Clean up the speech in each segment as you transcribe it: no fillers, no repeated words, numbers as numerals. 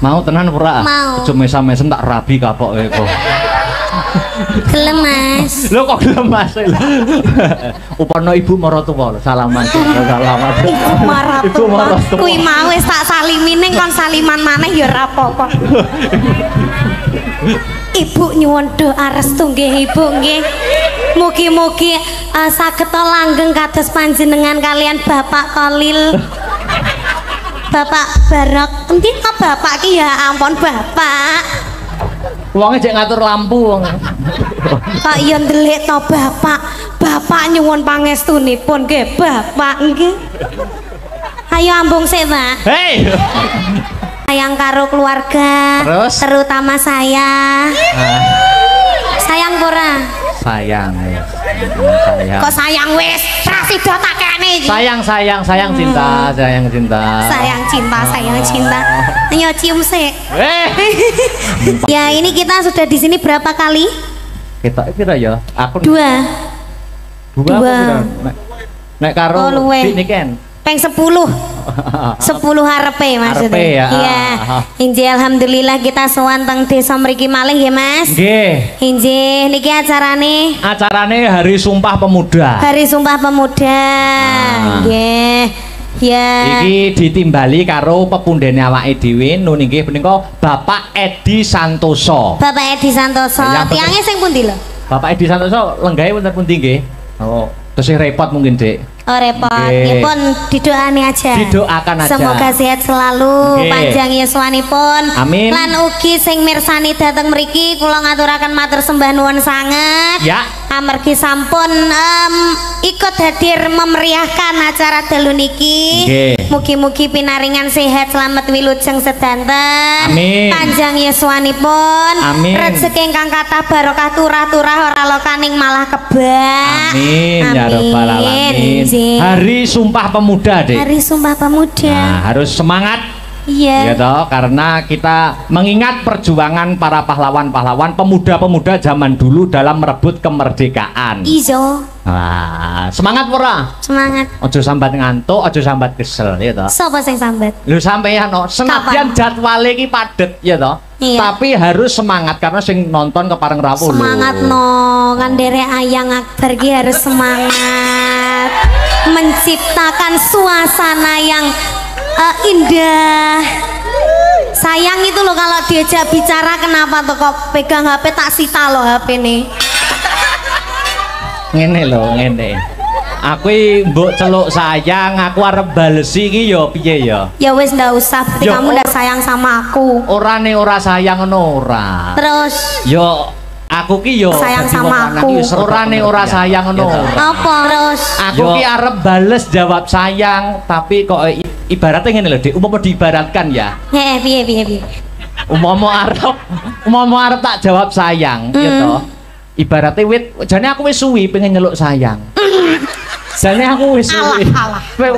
Mau tenan ora? Mau. Aja mesam-mesem tak rabi kapoke kok. Gelem, Mas. Lho kok gelem Mas? Upono ibu maratuwa lho, salaman. Salaman. Ibu maratuwa. Kuwi mau wis tak salimi ning kon saliman maneh ya ora apa-apa. Ibu nyuwun doa restu nggih Ibu nggih. Mugi-mugi saged langgeng kados panjenengan kalian Bapak Khalil. Bapak Barok. Endi kok bapak ki ya ampun Bapak. Wonge jek ngatur lampu wong. Kok ya ndelik to Bapak. Bapak nyuwun pangestunipun nggih Bapak nggih. Ayo ambung sik, Pak. Hei. Sayang karo keluarga. Terus? Terutama saya. Sayang pora? Sayang wis. Sayang. Kok sayang wis? Ra sida tak kene iki. Sayang, sayang, sayang cinta, sayang cinta. Sayang cinta, sayang cinta. Ayo cium sik. Ya, ini kita sudah di sini berapa kali? Kita pira ya? Aku dua. Dua. Nek karo Dik Niken. Peng 10. 10 arepe maksudnya. Arepe ya. Iya. Injih alhamdulillah kita sowan teng desa mriki malih nggih Mas. Nggih. Injih niki acarane? Acarane Hari Sumpah Pemuda. Hari Sumpah Pemuda. Nggih. Ya. Iki ditimbali karo pepundhene awake dhewe nun inggih punika Bapak Edi Santoso. Bapak Edi Santoso. Tiange sing pundi lho? Bapak Edi Santoso lenggahe wonten pundi nggih? Oh, tesih repot mungkin, Dik. Oh repot, nggih pun didoani aja. Didoakan aja. Semoga sehat selalu, panjang yuswanipun. Amin. Lan ugi sing mirsani dateng mriki kula ngaturaken matur sembah nuwun sanget. Ya. Amargi sampun ikut hadir memeriahkan acara dalu niki. Mugi-mugi pinaringan sehat selamat wilujeng sedanten. Amin. Panjang yuswanipun. Amin. Rezeki ingkang kathah barokah turah-turah ora lokaning malah kebak. Amin. Ya rabbal alamin. Hari Sumpah Pemuda, Dek. Hari Sumpah Pemuda. Nah, harus semangat. Iya. Ya toh, karena kita mengingat perjuangan para pahlawan-pahlawan pemuda-pemuda zaman dulu dalam merebut kemerdekaan. Ijo. Nah, semangat ora? Semangat. Ojo sambat ngantuk, ojo sambat kesel, ya toh. Sopo sing sambat? Lho sampeyan no, senadyan jadwale iki padet, ya toh. Iya. Tapi harus semangat karena sing nonton kepareng rawuh. Semangat no, kan derek Ayang Akbar ki harus semangat menciptakan suasana yang indah. Sayang itu loh kalau diajak bicara kenapa tuh kok pegang HP tak sita loh HP nih. Ngene loh, ngene. Aku mbok celuk sayang, aku arep balesi iki ya piye ya? Ya wis ndak usah, berarti kamu ndak sayang sama aku. Ora ne ora sayang ngono ora. Terus yo aku ki yo sayang sama aku. Ora ne ora sayang ngono. Apa terus? Aku ki arep bales jawab sayang, tapi kok ibaratnya ngene lho, Dik, umpama diibaratkan ya. Heeh, piye piye piye. Umpama arep tak jawab sayang, ya toh. Ibaratnya wit, jane aku wis suwi pengen nyeluk sayang. Jane aku wis suwi.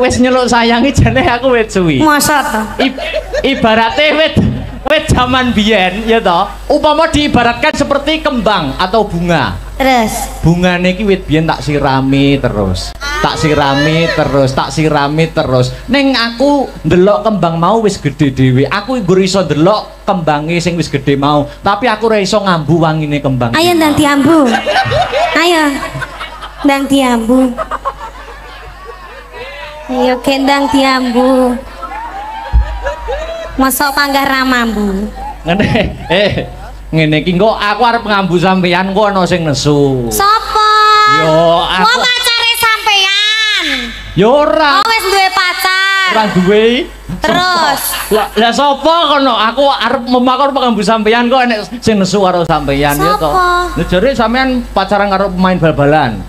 Wis nyeluk sayang iki jane aku wis suwi. Masa to? Ibaratnya wit wit jaman biyen ya toh. Umpama diibaratkan seperti kembang atau bunga. Terus bungane iki wit biyen tak sirami terus. Tak sirami terus, tak sirami terus. Ning aku ndelok kembang mau wis gede dhewe. Aku nggur iso ndelok kembange sing wis gede mau, tapi aku ora iso ngambu wangine kembang. Ayo ndang diambu. Ayo. Ndang diambu. Ayo gendang diambu. Mosok panggah ra mambu. Ngene, ngene iki engko aku arep ngambu sampeyan engko ana sing nesu. Sopo? Yo aku. Wong pacare sampeyan. Yo ora. Oh wis duwe pacar. Ora duwe. Terus. Lah sapa kono? Aku arep memakor ngambu sampeyan kok enek sing nesu karo sampeyan ya to. Lah jare sampeyan pacaran karo pemain bal-balan.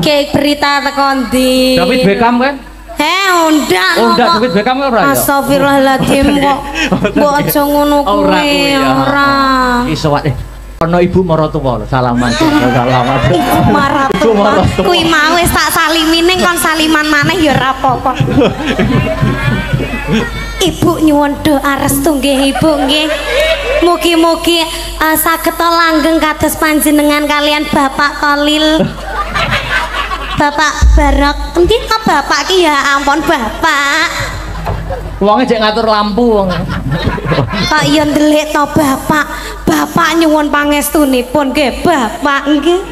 Kayak berita teko ndi? David Beckham kan? Heh, undak. Undak David Beckham ora ya? Astagfirullahaladzim kok. Mbok aja ngono kuwi ora. Iso wae. Ana ibu maratuwa lho, salaman. Salaman. Ibu maratuwa. Kuwi mau wis tak salimi ning kon saliman maneh ya ora apa-apa. Ibu nyuwun doa restu nggih Ibu nggih. Mugi-mugi saged langgeng kados panjenengan kalian Bapak Khalil. Bapak Barok. Endi kok bapak ki ya ampun Bapak. Wonge jek ngatur lampu wong. Pak yo ndelik to bapak. Bapak nyuwun pangestunipun nggih, bapak nggih.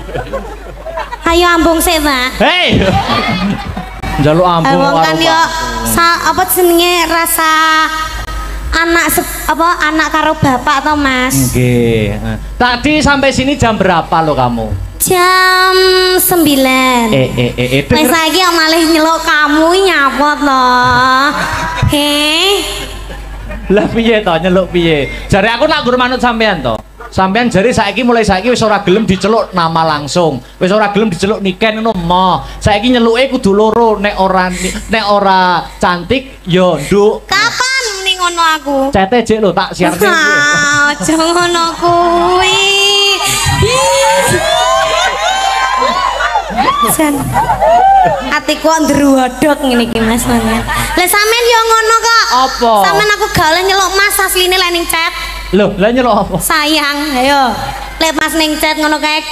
Ayo ambung sik, Pak. Hei. Njaluk ambung wong kan yo apa jenenge rasa anak apa anak karo bapak to, Mas? Nggih. Tadi sampai sini jam berapa lo kamu? Jam 9. Wis saiki malah nyeluk kamu nyapot to. Heh. Lah piye to nyeluk piye? Jare aku nak gur manut sampean to. Sampean jare saiki mulai saiki wis ora gelem diceluk nama langsung. Wis ora gelem diceluk Niken ngono moh. Saiki nyeluke kudu loro, nek ora cantik ya nduk. Kapan ning ngono aku? Cete jek lho tak siarne. Aja ngono kuwi. Jan. Atiku kok ndruwodok ngene iki Mas sampean. Lah sampean yo ngono kok. Apa? Sampean aku gak oleh nyeluk Mas asline lek ning chat. Lho, lah nyeluk apa? Sayang, ayo. Lek pas ning chat ngono kae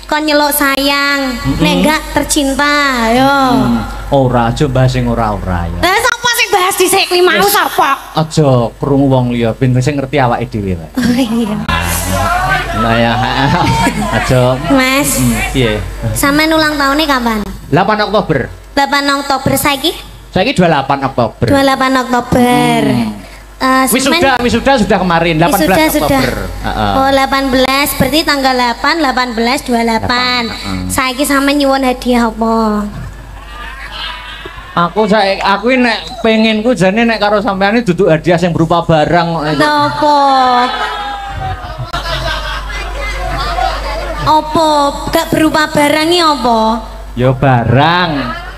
kon nyeluk sayang. Nek enggak tercinta, ayo. Ora aja bahas sing ora-ora ya. Lah sapa sing bahas dhisik kuwi mau sapa? Aja krungu wong liya ben sing ngerti awake dhewe wae. Oh iya. Nah ya, aja. Mas. Piye? Sampean ulang tahunnya kapan? 8 Oktober. 8 Oktober saiki? Saiki 28 Oktober. 28 Oktober. Wisuda sudah kemarin 18 wisuda, Oktober. Sudah. Oh, 18 berarti tanggal 8, 18, 28. Saiki sampean nyuwun hadiah apa? Aku nek penginku jane nek karo sampean iki duduk hadiah sing berupa barang. Napa? Apa? Gak berupa barang iki apa? Ya barang,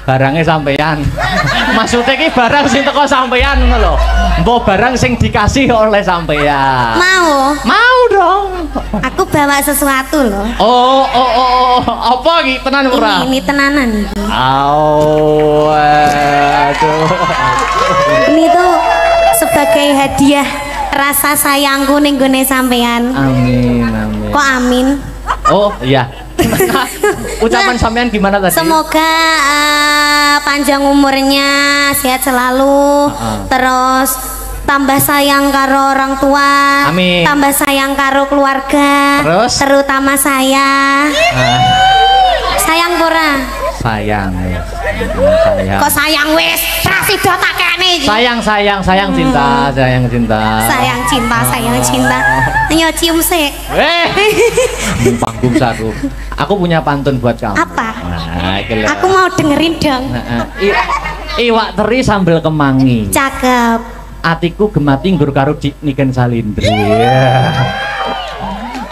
barangnya sampean. Maksudnya iki barang sing teko sampean ngono lho. Mbok barang sing dikasih oleh sampean. Mau? Mau dong. Aku bawa sesuatu loh. Oh, apa iki tenan ora? Ini tenanan iki. Au, aduh. Ini tuh sebagai hadiah rasa sayangku ning gone sampean. Amin, amin. Kok amin? Oh, iya. Ucapan sampean gimana tadi? Semoga panjang umurnya, sehat selalu, terus tambah sayang karo orang tua, amin. Tambah sayang karo keluarga, terus? Terutama saya. Sayang pora? Sayang, wes. Sayang. Kok sayang wes? Rasido tak kene iki. Sayang, sayang, sayang cinta, sayang cinta. Sayang cinta, sayang cinta. Ayo cium sik. Panggung satu. Aku punya pantun buat kamu. Apa? Nah, aku mau dengerin dong. Iwak teri sambel kemangi. Cakep. Atiku gemati nggur karo Dik Niken Salindri.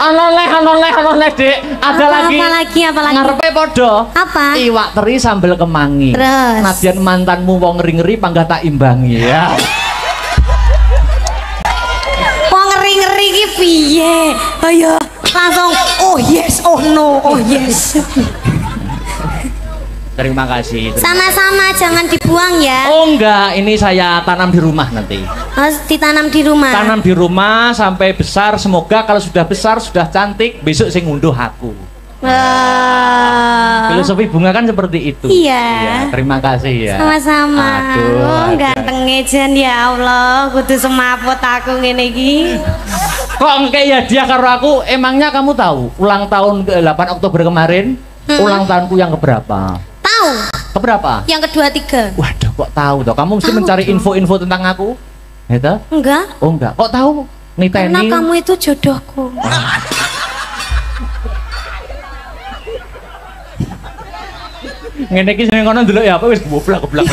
Aloleh, aloleh, aloleh, Dik. Ada apa, lagi. Apa lagi? Ngarepe podo. Apa? Iwak teri sambel kemangi. Terus. Nadyan mantanmu wong ngeri-ngeri panggah tak imbangi ya. Wong ngeri-ngeri iki piye? Ayo langsung oh yes, oh no, oh yes. Terima kasih. Sama-sama, jangan dibuang ya. Oh enggak, ini saya tanam di rumah nanti. Oh, ditanam di rumah. Tanam di rumah sampai besar. Semoga kalau sudah besar, sudah cantik, besok saya ngunduh aku. Filosofi bunga kan seperti itu. Iya. Iya, terima kasih ya. Sama-sama. Aduh, oh, gantenge jan ya Allah, kudu semaput aku ngene iki. Kok engke ya dia karo aku, emangnya kamu tahu ulang tahun ke 8 Oktober kemarin, ulang tahunku yang keberapa? Tahu. Keberapa? Yang kedua 3. Waduh, kok tahu toh? Kamu mesti tahu mencari info-info tentang aku. Gitu? Enggak. Oh, enggak. Kok tahu? Niteni. Karena kamu itu jodohku. Ngene iki sing kono ndelok ya apa wis goblok-goblok.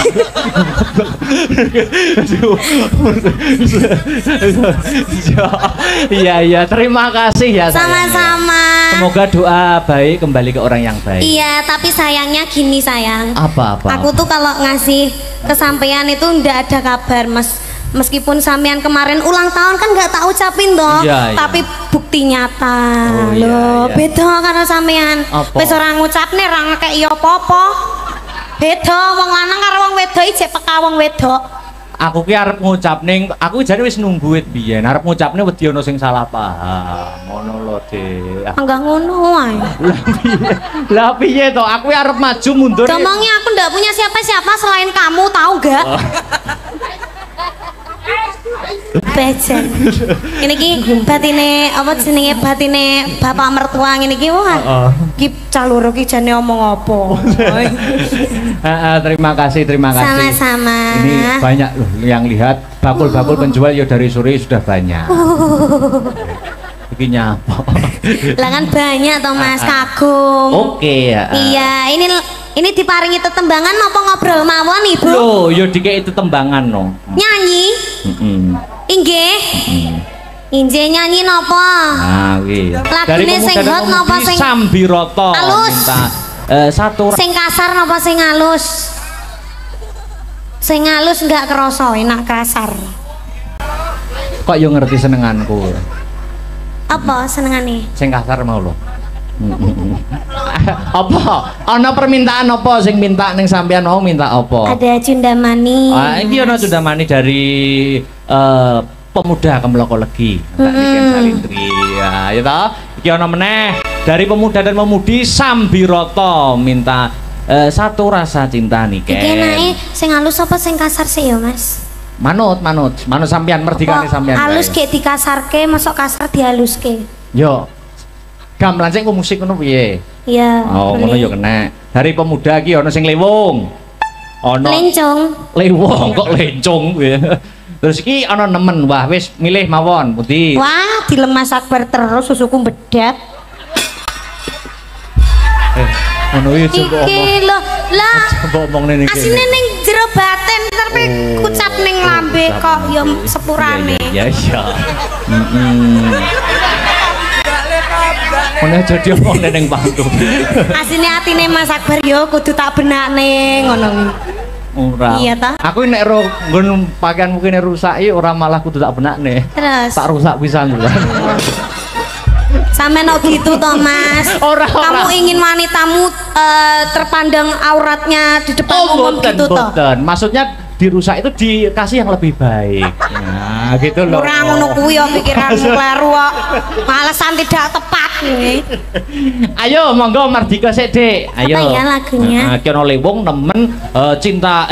Iya iya, terima kasih ya. Sama-sama. Semoga doa baik kembali ke orang yang baik. Iya, tapi sayangnya gini sayang. Apa-apa? Aku tuh kalau ngasih kesampean itu ndak ada kabar, Mas. Meskipun sampean kemarin ulang tahun kan nggak tak ucapin toh, iya, tapi bukti nyata. Oh, iya, loh, iya. Beda karo sampean. Wis ora ngucapne ora ngekeki apa-apa. Beda wong lanang karo wong wedok iki jek peka wong wedok. Aku ki arep ngucapne, aku jane wis nunggu wit biyen, arep ngucapne wedi ana sing salah paham. Ngono lho, Dik. Enggak ngono ae. Lah piye to? Aku arep maju mundur. Ngomongnya aku ndak punya siapa-siapa selain kamu, tahu enggak? Oh. Bejen. Ini ki batine apa jenenge batine bapak mertua ngene iki wah. Heeh. Ki cah loro ki jane omong apa. Heeh, terima kasih, terima kasih. Sama-sama. Ini banyak loh yang lihat bakul-bakul penjual ya dari sore sudah banyak. Iki nyapa. Lah kan banyak toh Mas, kagum. Oke ya. Iya, ini diparingi tetembangan apa ngobrol mawon Ibu? Loh, ya dikei tetembangan no. Nyanyi? Heeh. Inggih. Inggih nyanyi napa? Nah, kuwi. Lagune sing hot napa sing Sambiroto alus? Minta satu sing kasar napa sing halus? Sing halus enggak kerasa, enak kasar. Kok yo ngerti senenganku? Apa senengane? Sing kasar mau lho. Apa? Ana permintaan apa sing minta ning sampean mau minta apa? Ada Cundamani. Ah, iki ana Cundamani dari pemuda Kemloko Legi, Mbak Niken Salindri. Ya, ya toh? Iki ana meneh dari pemuda dan pemudi Sambiroto minta satu rasa cinta Niken. Iki enake sing halus apa sing kasar sih ya, Mas? Manut, manut, manut sampean merdikane sampean. Halus gek dikasarke, mosok kasar dihaluske. Yo. Gamelan sing ku musik ngono piye? Iya. Oh, ngono ya kena. Dari pemuda iki ana sing lewung. Ana lencung. Lewung kok lencung piye. Terus iki ana nemen. Wah, wis milih mawon pundi. Wah, dilemas Akbar terus susuku bedat. Ngono iki coba omong. Iki lho, lah. Coba omong ning kene. Asine ning jero batin tapi kucap ning lambe kok ya sepurane. Iya, iya. Heeh. Ngono aja diomong ning panggung. Asine atine Mas Akbar yo kudu tak benakne ngono kuwi. Ora. Iya ta? Aku nek ro nggon pakaianmu kene rusak iki ora malah kudu tak benakne. Terus tak rusak pisan lho. Sampeyan kok gitu toh Mas? Ora, ora. Kamu ingin wanitamu terpandang auratnya di depan umum boten, gitu toh? Boten. Maksudnya dirusak itu dikasih yang lebih baik. Nah, gitu loh. Ora ngono kuwi ya pikiranmu kleru kok. Alasan tidak tepat ini. Ayo monggo Mardika sik, Dik. Ayo. Apa ya lagunya? Heeh, ki ana lewung nemen cinta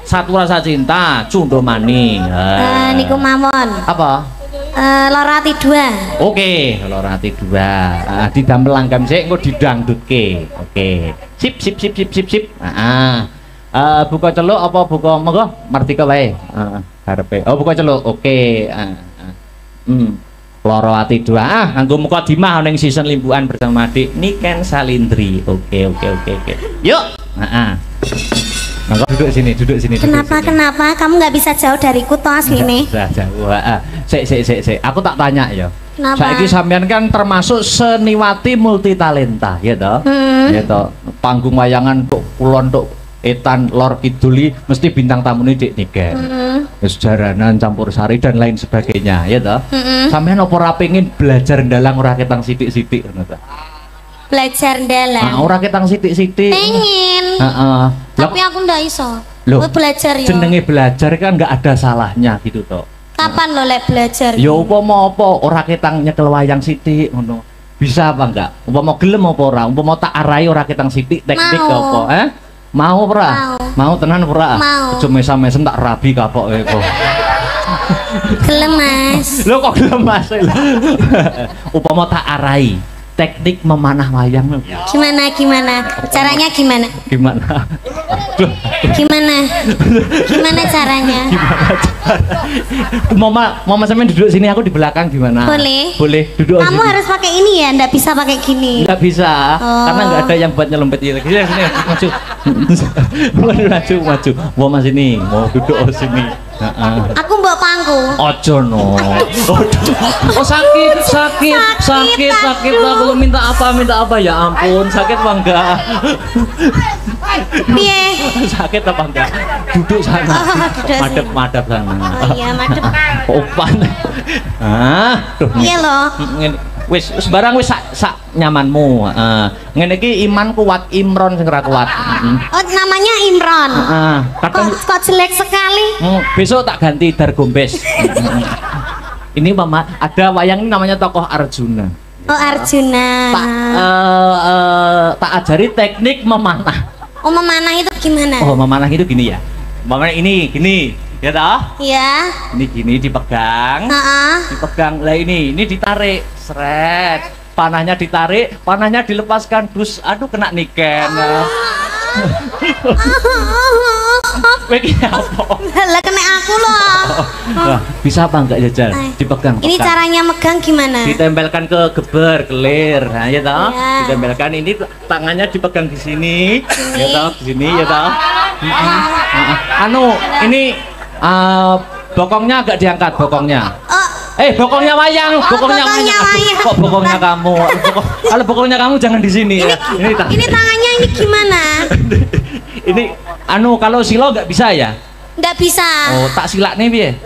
satu rasa cinta Cundamani. Niku mawon. Apa? Loro Ati 2. Oke, Loro Ati 2. Didamel langgam sik engko didangdutke. Oke. Sip sip sip sip sip sip. Heeh. Buka celuk apa buka monggo Mardika wae. Heeh, karepe. Oh, buka celuk. Oke. Loro Ati 2. Ah, nganggo mukadimah ning season limbukan bersama Adik Niken Salindri. Oke, oke, oke, oke. Yuk. Heeh. Monggo duduk sini, duduk sini. Kenapa, duduk sini. Kenapa kamu nggak bisa jauh dariku toh asline? Nggak bisa jauh. Heeh. Sik, sik, sik, sik. Aku tak tanya ya. Kenapa? Saiki sampean kan termasuk seniwati multitalenta, ya toh? Ya toh. Panggung wayangan tok kulon tok etan lor kiduli mesti bintang tamune Dik Niken. Wis jaranan campur sari dan lain sebagainya, ya toh? Sampean apa ora pengin belajar ndalang ora ketang sithik-sithik ngono ta? Belajar ndalang. Ah, ora ketang sithik-sithik. Pengen. Heeh. Tapi aku ndak iso. Loh, belajar ya. Jenenge belajar kan nggak ada salahnya gitu toh. Kapan lo lek belajar? Ya upama apa ora ketang nyekel wayang sithik ngono. Bisa apa enggak? Upama gelem apa ora? Upama tak arahi ora ketang sithik teknik apa? Eh? Mau ora? Mau. Mau tenan ora? Mau. Aja mesam-mesem tak rabi kapoke kok. Gelem, Mas. Lho kok gelem Mas? Upama tak arahi teknik memanah wayang. Gimana gimana? Caranya gimana? Gimana? Aduh. Gimana? Gimana caranya? Gimana cara? Mama sampean duduk sini, aku di belakang gimana? Boleh. Boleh, duduk. Kamu sini. Harus pakai ini ya, ndak bisa pakai gini. Nggak bisa, karena nggak ada yang buat nyelempet ini. Sini, sini, maju. Maju, maju. Mau mas sini, mau duduk sini. Aku mbok pangku. Ojo no. Oh sakit, sakit, sakit, sakit. Aku minta apa ya ampun, sakit apa enggak? Piye? Sakit apa enggak? Duduk sana. Madep, madep sana. Oh iya, madep. Opan. Ah, duh. Iya loh. Wis sembarang wis sak nyamanmu. Heeh. Ngene iki iman kuat, Imron sing ora kuat. Oh, namanya Imron. Heeh. Kok jelek sekali? Besok tak ganti Dargombes. Ini mama ada wayang ini namanya tokoh Arjuna. Oh, Arjuna. Tak ajari teknik memanah. Oh, memanah itu gimana? Oh, memanah itu gini ya. Memanah ini gini. ya toh? Iya. Ini gini dipegang. Dipegang. Lah ini ditarik. Seret. Panahnya ditarik, panahnya dilepaskan. Dus, aduh kena niken. Kowe iki apa? Lah kena aku loh. Nah, bisa apa enggak jajal? Dipegang. Ini caranya megang gimana? Ditempelkan ke geber, kelir. Nah, ya toh? Ya. Ditempelkan ini tangannya dipegang di sini. Ya toh, di sini ya toh. Anu, ini bokongnya agak diangkat bokongnya. Bokongnya wayang, bokongnya wayang. Aduh, kok bokongnya kamu? Kalau bokongnya kamu jangan di sini ya. Ini tangannya ini gimana? Ini anu kalau silo nggak bisa ya? Nggak bisa. Oh, tak silak nih piye?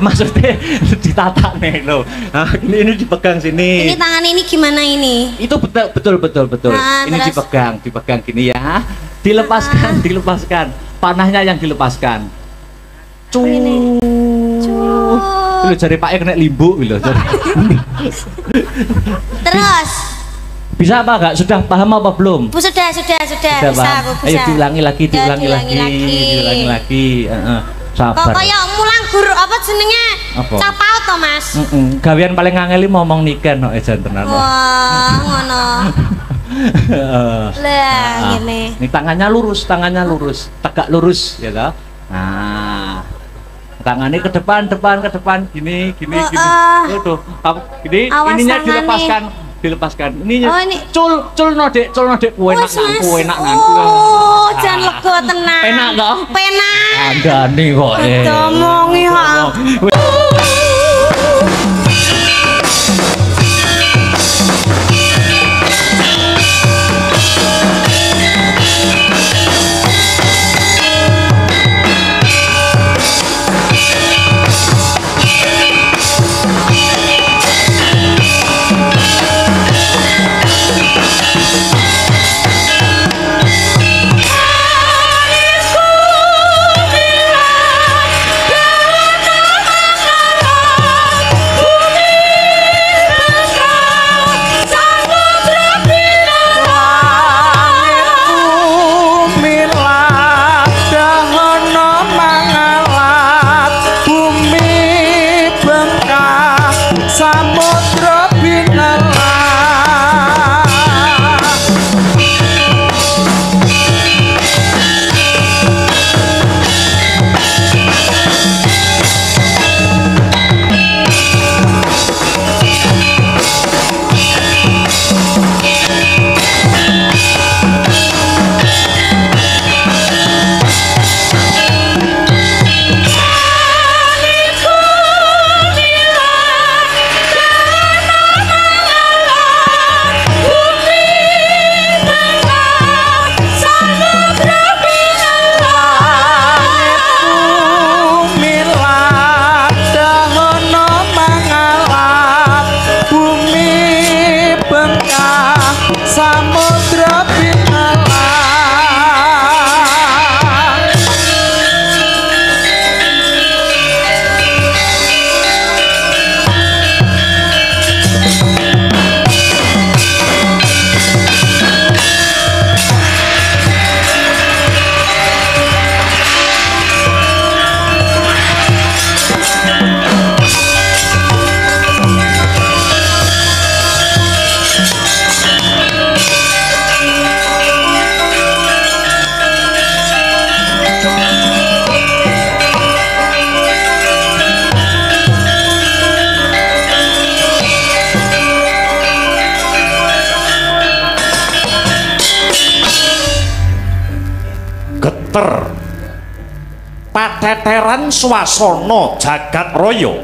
Maksudnya ditata nih loh. Nah, ini dipegang sini. Ini tangannya ini gimana ini? Itu betul. Nah, ini terus. dipegang gini ya. Dilepaskan, dilepaskan. Panahnya yang dilepaskan. Cuh. Lho jare Pak'e kena limbuk lho. Terus bisa apa enggak? Sudah paham apa belum? Sudah. Bisa paham. Aku bisa. Ayo diulangi lagi. Sabar. Kok kaya mulang guru apa jenenge? Capaut to, Mas? Gawean paling angel ngomong niken kok ejan tenan. Wah, ngono. Lah, ngene. Ini tangannya lurus, tegak lurus ya toh. Nah. Tangannya ke depan, gini. Aduh, gini, awas ininya tangannya. dilepaskan. Ininya. Oh, ini. Cul no Dek, enak nang. Oh, jangan lega tenang. Penak toh? Penak. Andane kok. Diomongi kok. Geter pateteran swasana jagat raya,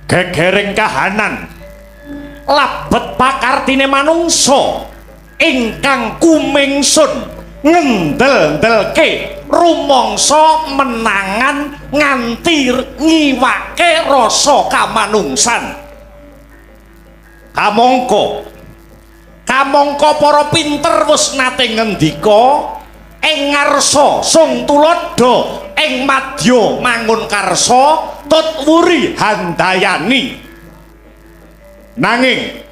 gegering kahanan labet pakartine manungsa ingkang kumingsun ngendel-ndelke rumangsa menangan nganti ngiwake rasa kamanungsan. Kamangka kamangka para pinter wis nate ngendika ing ngarsa sung tuladha ing madya mangun karsa tut wuri handayani. Nanging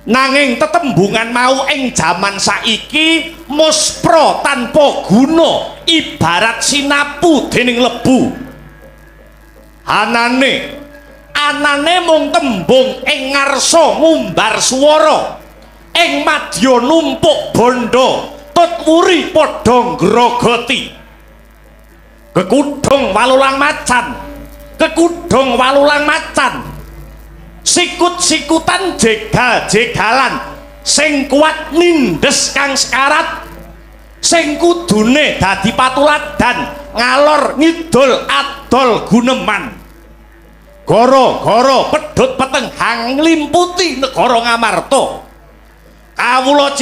Nanging tetembungan mau ing jaman saiki muspra tanpa guna, ibarat sinapu dening lebu. Anane anane mung tembung ing ngarsa ngumbar swara, ing madya numpuk bondo, tut wuri padha ngrogoti. Kekudung walulang macan, kekudung walulang macan, sikut-sikutan jegal-jegalan, sing kuat nindes kang sekarat, sing kudune dadi patuladan ngalor ngidul adol guneman. Gara-gara pedhot peteng hang nglimputi negara Ngamarta. Kawula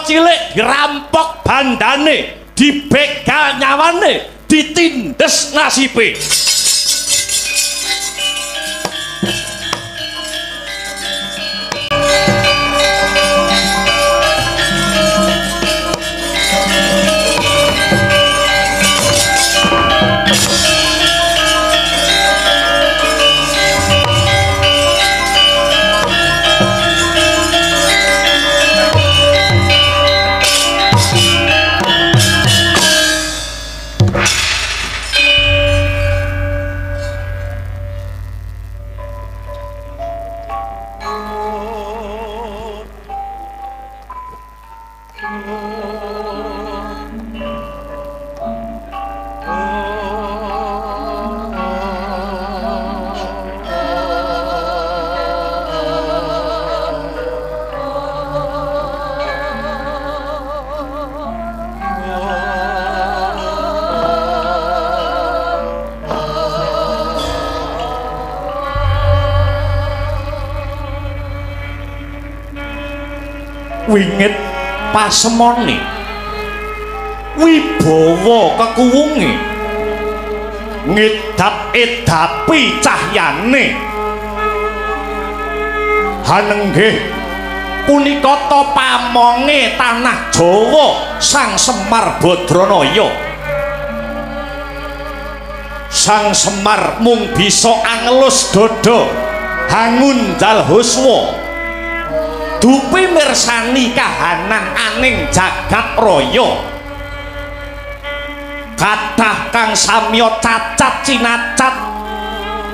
cilik dirampok bandane, dibegal nyawane, ditindes nasibe. Wingit pasemone wibawa kekuwunge ngedap-edapi cahyane. Hanenggih punika ta pamonge tanah Jawa Sang Semar Badranaya. Sang Semar mung bisa angelus dada hangunjal huswa, dupi mirsani kahanan aning jagat raya. Kathah kang samya cacat cinacat,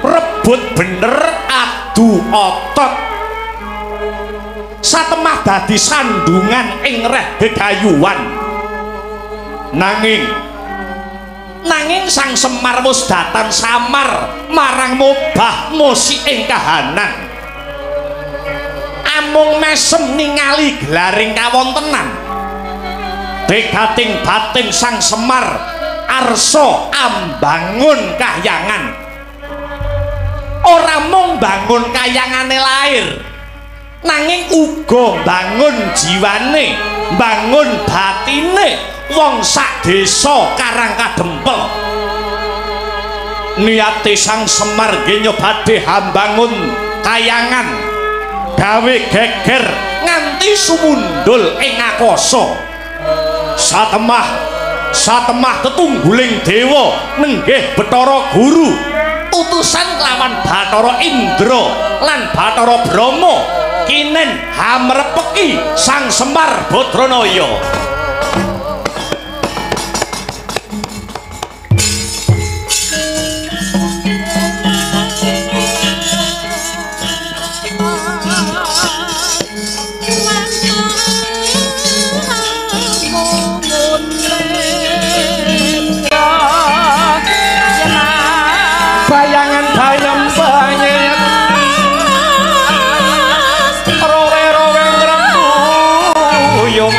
rebut bener adu otot, satemah dadi sandungan ing reh gegayuhan. Nanging Sang Semar wis datan samar marang mobah mosi ing kahanan. Amung mesem ningali gelaring kawontenan. Degating batin Sang Semar arsa ambangun kahyangan. Ora mung bangun kayangane lair, nanging uga bangun jiwane, bangun batine wong sak desa Karang Kadempel. Niate Sang Semar nggih nyobade hambangun kayangan, gawe geger nganti sumundul ing akasa. Satemah tetungguling dewa nenggih Bathara Guru, utusan lawan Bathara Indra lan Bathara Brahma kinen hamrepeki Sang Semar Badranaya. Bayangan bayam banyak rowe-rowe ngrembuyung.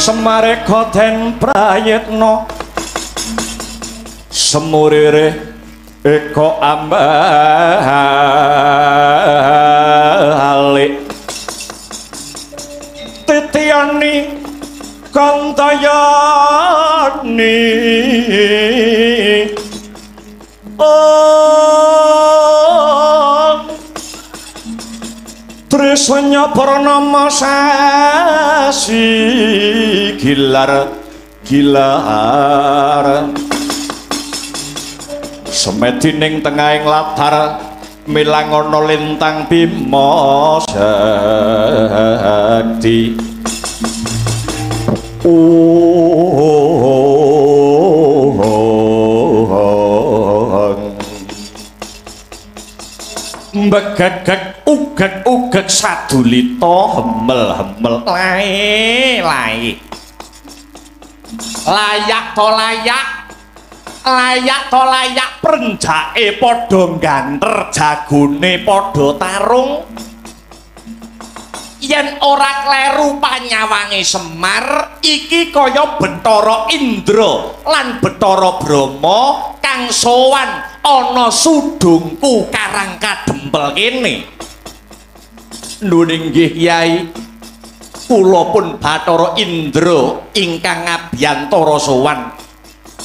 Semareka den prayitna semurire eka ambalik titiyani kantayani om trisanya purnama sasi gilar gilar semedi ning tengahing latar milangono lintang bima sakti. Mbegegeg ugeg ugeg sadulita hemel hemel lae lae layak to layak layak to layak prenjake padha ganter jagone padha tarung yen ora kleru panyawange Semar iki kaya Bathara Indra lan Bathara Brahma kang sowan ana sudungku Karang Kadempel kene. Nuwun inggih Kyai, kula pun Bathara Indra ingkang ngabiyantara sowan.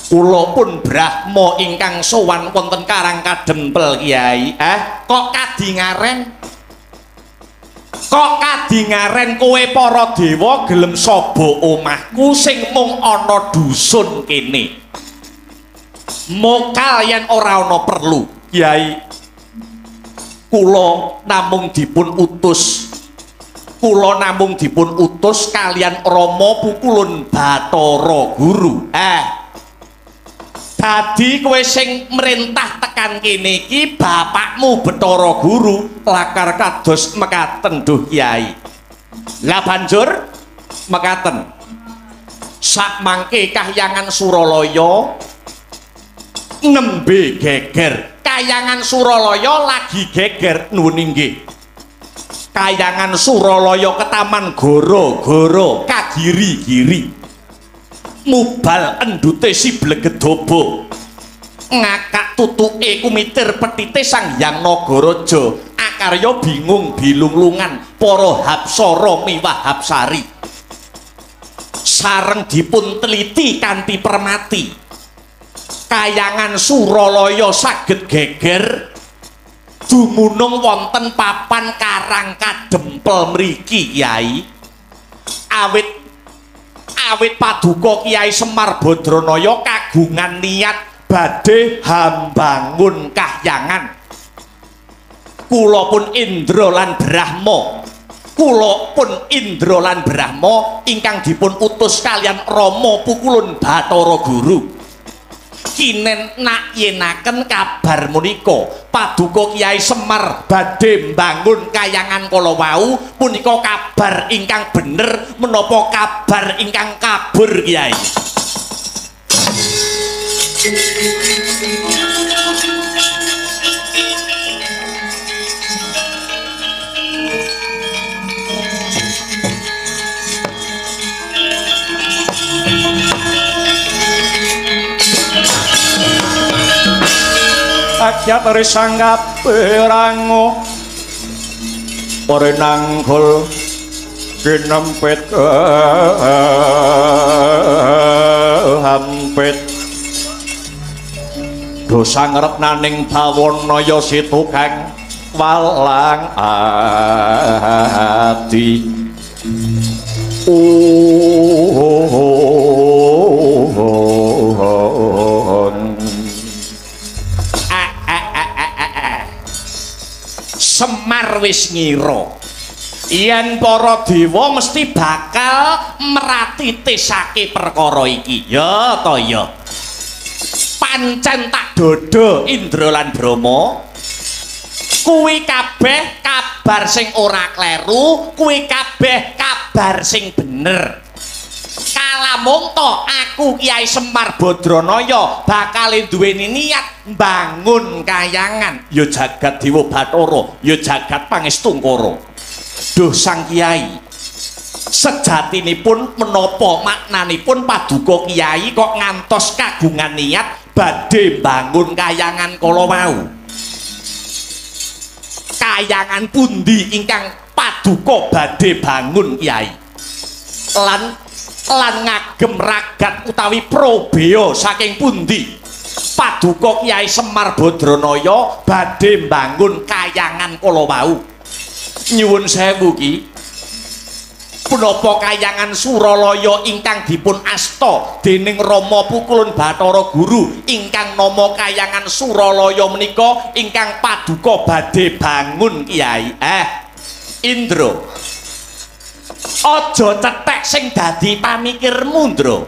Kula pun Brahma ingkang sowan wonten Karang Kadempel Kyai. Kok kadingaren? Kok kadingaren kowe para dewa gelem saba omahku sing mung ana dusun kene? Mokal yen ora ana perlu, Kyai. Kula namung dipun utus. Kula namung dipun utus kalian Rama Pukulun Bathara Guru. Dadi kowe sing merintah tekan kene iki bapakmu Bathara Guru lakar kados mekaten duh Kyai. Lah banjur mekaten. Sakmangke kahyangan Suralaya nembe geger. Kahyangan Suralaya lagi geger nuwun inggih. Kahyangan Suralaya ketaman goro-goro kagiri-giri. Mubal endute si blegedobo ngakak tutuke kumitir petite Sang Hyang Nagaraja akarya bingung bilunglungan para hapsara miwah hapsari sareng dipun teliti kanthi permati. Kayangan Suralaya saged geger dumunung wonten papan Karang Kadempel mriki Kyai. Awit paduka Kyai Semar Badranaya kagungan niat badhe hambangun kahyangan. Kula pun Indra lan Brahma. Kula pun Indra lan Brahma ingkang dipun utus kalian Rama Pukulun Bathara Guru. Kinen nakyenaken kabar menika paduka Kyai Semar badhe mbangun kayangan kala wau punika kabar ingkang bener menapa kabar ingkang kabur Kyai? Akyat risanggap perango ore nanggul kinempit hampit dosa ngrepnaning bawana ya si tukang walang adi. Semar wis ngira yen para dewa mesti bakal meratitisake perkara iki. Ya ta ya. Pancen tak dodo Indra lan Brahma. Kuwi kabeh kabar sing ora kleru, kuwi kabeh kabar sing bener. Kalamung to aku Kyai Semar Badranaya bakal duweni niat mbangun kayangan. Ya jagat Dewa Bathara, ya jagat Pangestungkara. Duh Sang Kyai, Sejatinipun menapa maknanipun paduka Kyai kok ngantos kagungan niat badhe mbangun kayangan kala wau? Kayangan pundi ingkang paduka badhe bangun Kyai? Lan ngagem ragat utawi probea saking pundi paduka Kyai Semar Badranaya badhe mbangun kayangan kala wau? Nyuwun sewu ki, punapa kayangan Suralaya ingkang dipun asta dening Rama Pukulun Bathara Guru ingkang nama kayangan Suralaya menika ingkang paduka badhe bangun Kyai? Indra, aja cethek sing dadi pamikirmu, Ndra.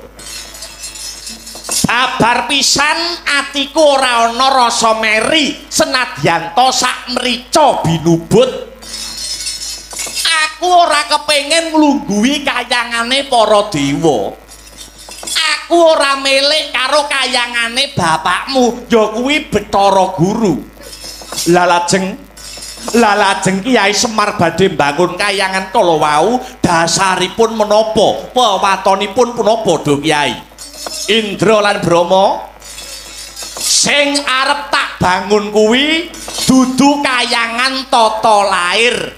Babar pisan atiku ora ana rasa meri senadyan ta sak mrica binubut. Aku ora kepengin nglungguhi kayangane para dewa. Aku ora milik karo kayangane bapakmu, ya kuwi Bathara Guru. Lah lajeng Kyai Semar badhe mbangun kayangan kala wau dasaripun menapa? Wewatonipun punapa, Do Kyai? Indra lan Brahma, sing arep tak bangun kuwi dudu kayangan tata lair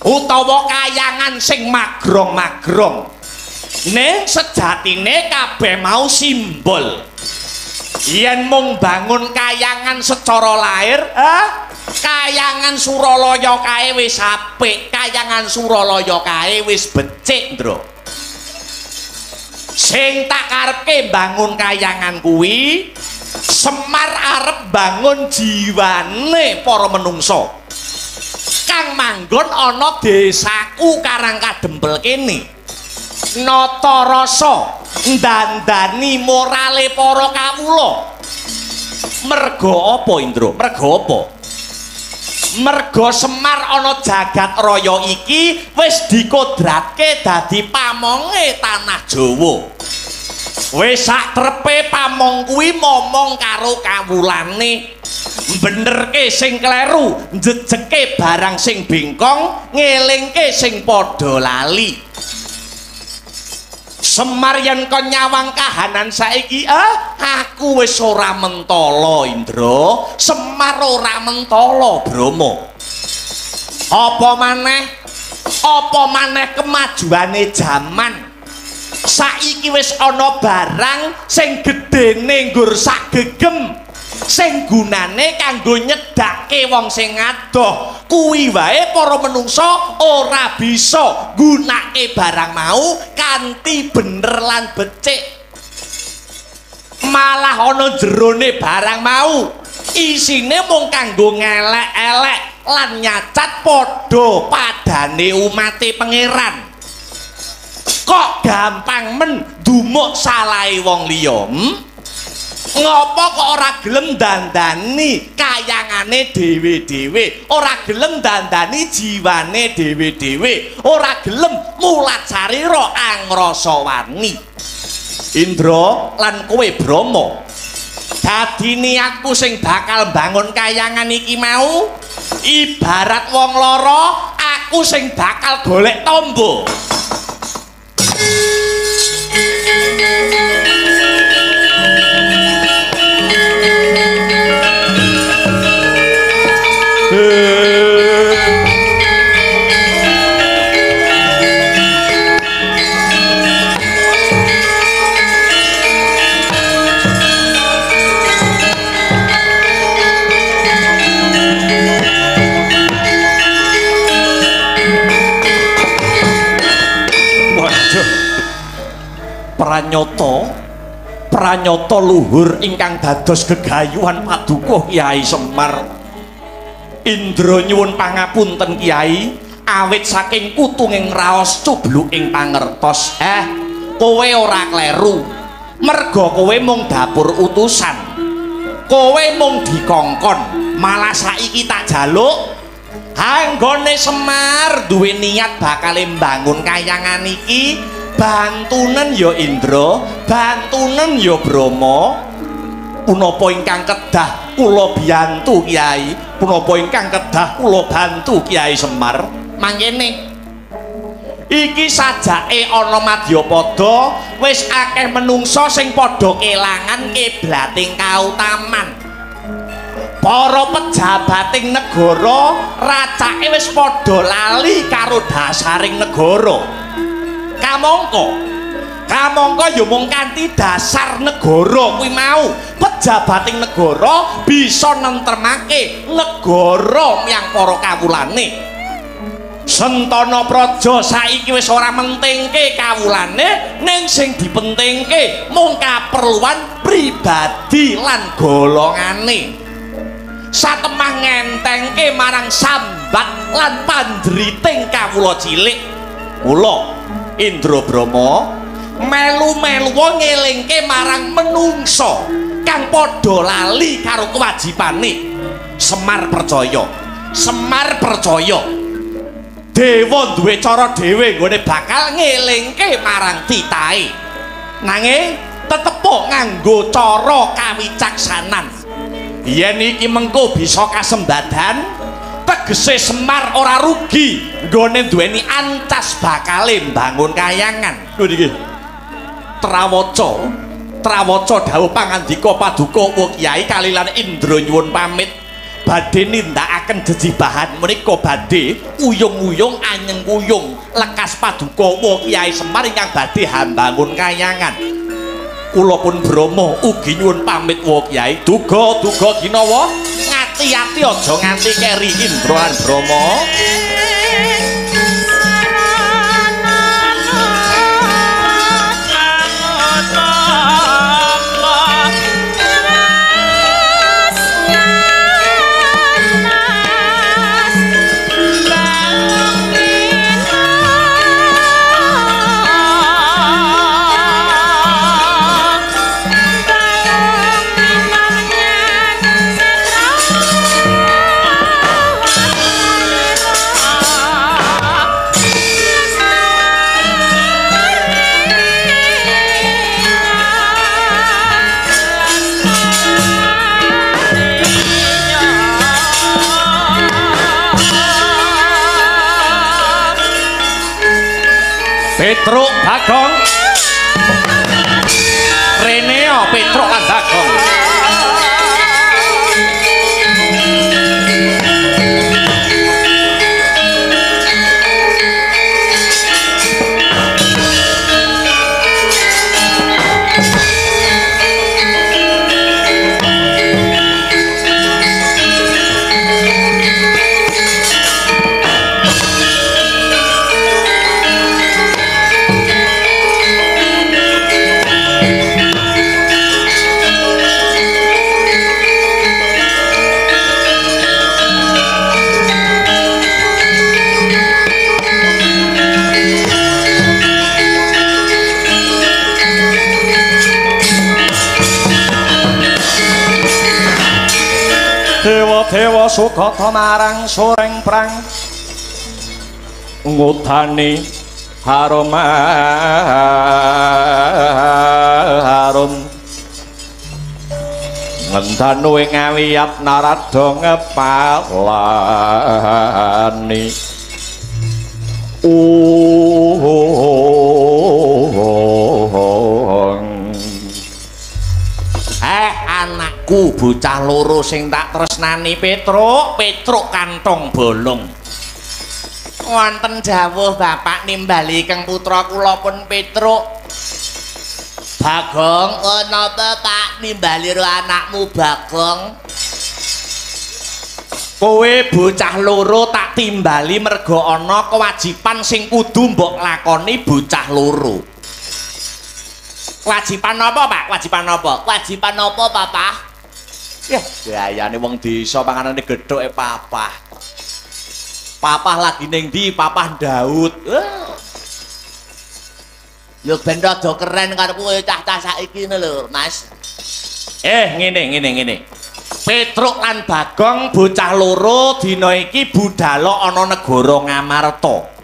utawa kayangan sing magrong-magrong. Ning sejatine kabeh mau simbol. Yen mung bangun kayangan secara lair, kayangan Suralaya kae wis apik, kayangan Suralaya kae wis becik, Ndra. Sing tak karepke bangun kayangan kuwi Semar arep bangun jiwane para menungsa kang manggon ana desaku Karang Kadempel kene. Nata rasa ndandani morale para kawula. Merga apa, Indra? Merga apa? Merga Semar ana jagat raya iki wis dikodratke dadi pamonge tanah Jawa. Wis sak trepe pamong kuwi momong karo kawulane, benerke sing kleru, njejeke barang sing bengkong, ngelingke sing padha lali. Semar yen kon nyawang kahanan saiki, aku wis ora mentala, Indra. Semar ora mentala, Brahma. Apa maneh? Apa maneh kemajuane jaman? Saiki wis ana barang sing gedene nggur sak gegem, sing gunane kanggo nyedhake wong sing adoh. Kuwi wae para menungsa ora bisa nggunake barang mau kanthi bener lan becik. Malah ana jerone barang mau isine mung kanggo ngelek-elek lan nyacat padha padane umate pangeran. Kok gampang men dumuk salahe wong liya? Ngopo kok ora gelem dandani kayangane dhewe-dhewe, ora gelem dandani jiwane dhewe-dhewe, ora gelem mulat sarira angrasa wani? Indra lan kowe Brahma, dadi niatku sing bakal bangun kayangan iki mau ibarat wong lara, aku sing bakal golek tombo. Pranyata luhur ingkang dados gegayuhan paduka Kyai Semar. Indra nyuwun pangapunten Kyai, awit saking kutunging raos cubluking pangertos. Kowe ora kleru. Merga kowe mung dapur utusan. Kowe mung dikongkon, malah saiki tak jaluk anggone Semar duwe niat bakal mbangun kayangan iki. Bantunen ya Indra, bantunen ya Brahma. Punapa ingkang kedah kula biyantu Kyai, punapa ingkang kedah kula bantu Kyai Semar? Mangkene Iki sajake ana madyapada wis akeh menungsa sing padha kelangan kiblating kautaman. Para pejabating negara racake wis padha lali karo dasaring negara. Kamangka ya mung kanthi dasar negara kuwi mau, pejabating negara bisa nentremake negara miyang para kawulane. Sentana Praja saiki wis ora mentingke kawulane, ning sing dipentingke mung kaperluan pribadi lan golongane. Satemah ngentengke marang sambat lan pandriting kawula cilik. Kula Indra Brama melu-melu ngelingke marang menungsa kang padha lali karo kewajibane. Semar percaya, Semar percaya. Dewa duwe cara dhewe nggone bakal ngelingke marang titahe. Nanging tetepo nganggo cara kawicaksanan. Yen iki mengko bisa kasembadan, tegese Semar ora rugi nggone duweni ancas bakale mbangun kayangan. Lho niki. Trawaca dawuh pangandika paduka Wa Kyai kalilan Indra nyuwun pamit. Badhe nindakaken jejibahan menika badhe uyung-uyung anyeng kuyung lekas paduka Wa Kyai Semar ingkang badhe hambangun kayangan. Kula pun Brama ugi nyuwun pamit Wa Kyai. Duga-duga ginawa ngati-ati aja nganti keri Indra lan Brama. Petruk Bagong Reneo Petruk lan Bagong. Dewa-dewa sukata marang soreng prang ngudani harum harum ngendanu ing awiyat narada ngepalani. Anakku bocah loro sing tak tresnani Petruk, Petruk kantong bolong. Wonten jawuh bapak nimbali keng putra kula pun Petruk. Bagong, oh napa Pak nimbali ro anakmu Bagong? Kowe bocah loro tak timbali mergo ana kewajiban sing kudu mbok lakoni bocah loro. Kewajiban apa, Pak? Kewajiban apa? Kewajiban apa, Papa? Yah, gayane wong desa panganane gedhoke papah. Papah lagi ning ndi? Papah Daud. Lho ben rada keren karo kowe cah-cah saiki ngono lho, Mas. Ngene. Petruk lan Bagong bocah loro dina iki budala ana negara Ngamarta.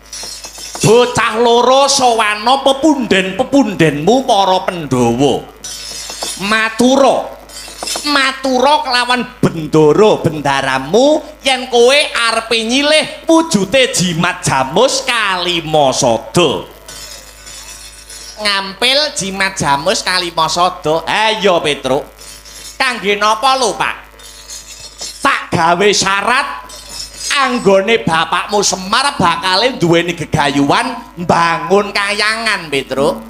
Bocah loro sowana pepunden-pepundenmu para Pandhawa. Matura Matura kelawan bendara bendaramu yen kowe arepe nyilih wujute jimat jamus kalima sada. Ngampil jimat jamus kalima sada. Ayo Petruk. Kangge napa lho, Pak? Tak gawe syarat anggone bapakmu Semar bakale duweni gegayuhan mbangun kayangan, Petruk.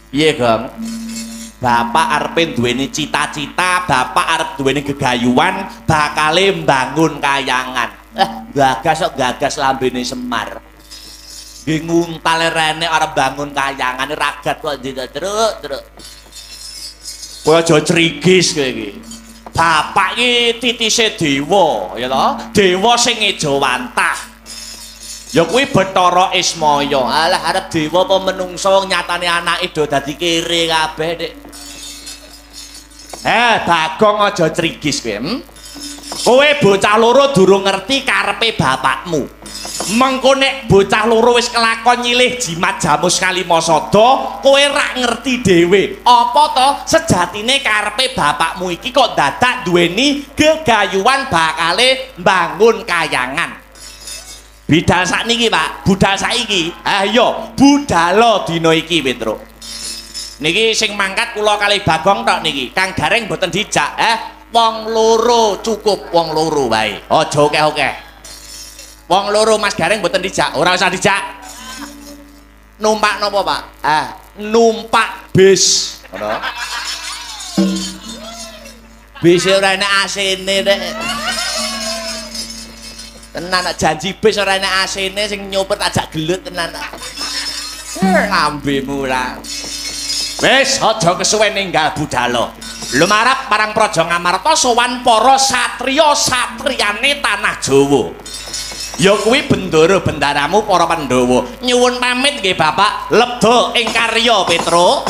Piye, Gong? Bapak arepe duweni cita-cita, bapak arep duweni gegayuhan bakale mbangun kayangan. Gagas kok gagas lambene Semar. Nggih nguntal rene arep bangun kayangan ragat kok truk-truk. Kowe aja crigis kowe iki. Bapak iki titise dewa, ya toh? Dewa sing ngejawantah. Ya kuwi Bathara Ismaya. Alah arep dewa apa menungso wong nyatane anake do dadi kere kabeh, Dik. Bagong aja crigis kowe. Kowe bocah loro durung ngerti karepe bapakmu. Mengko nek bocah loro wis kelakon nyilih jimat jamus kalima sada, kowe rak ngerti dhewe. Apa to sejatine karepe bapakmu iki kok dadak duweni gegayuhan bakale mbangun kayangan. Bidal sakniki, Pak, budal saiki. Ayo, budalo dina iki, Petruk. Niki sing mangkat kula kalih Bagong tok niki. Kang Gareng mboten dijak, wong loro cukup, wong loro wae. Aja akeh-akeh. Wong loro Mas Gareng mboten dijak, ora usah dijak. Numpak napa, Pak? Numpak bis. Ngono. Bis ora enek AC-ne rek. Tenan nek janji bis ora enek AC-ne sing nyopir ajak gelut tenan. Lambemu ora. Wis aja kesuwen ninggal budalo. Lumarap marang Praja Ngamarta sowan para satriya-satriyane tanah Jawa. Ya kuwi bendara bendaramu para Pandhawa. Nyuwun pamit nggih Bapak, lebda ing karya Petruk.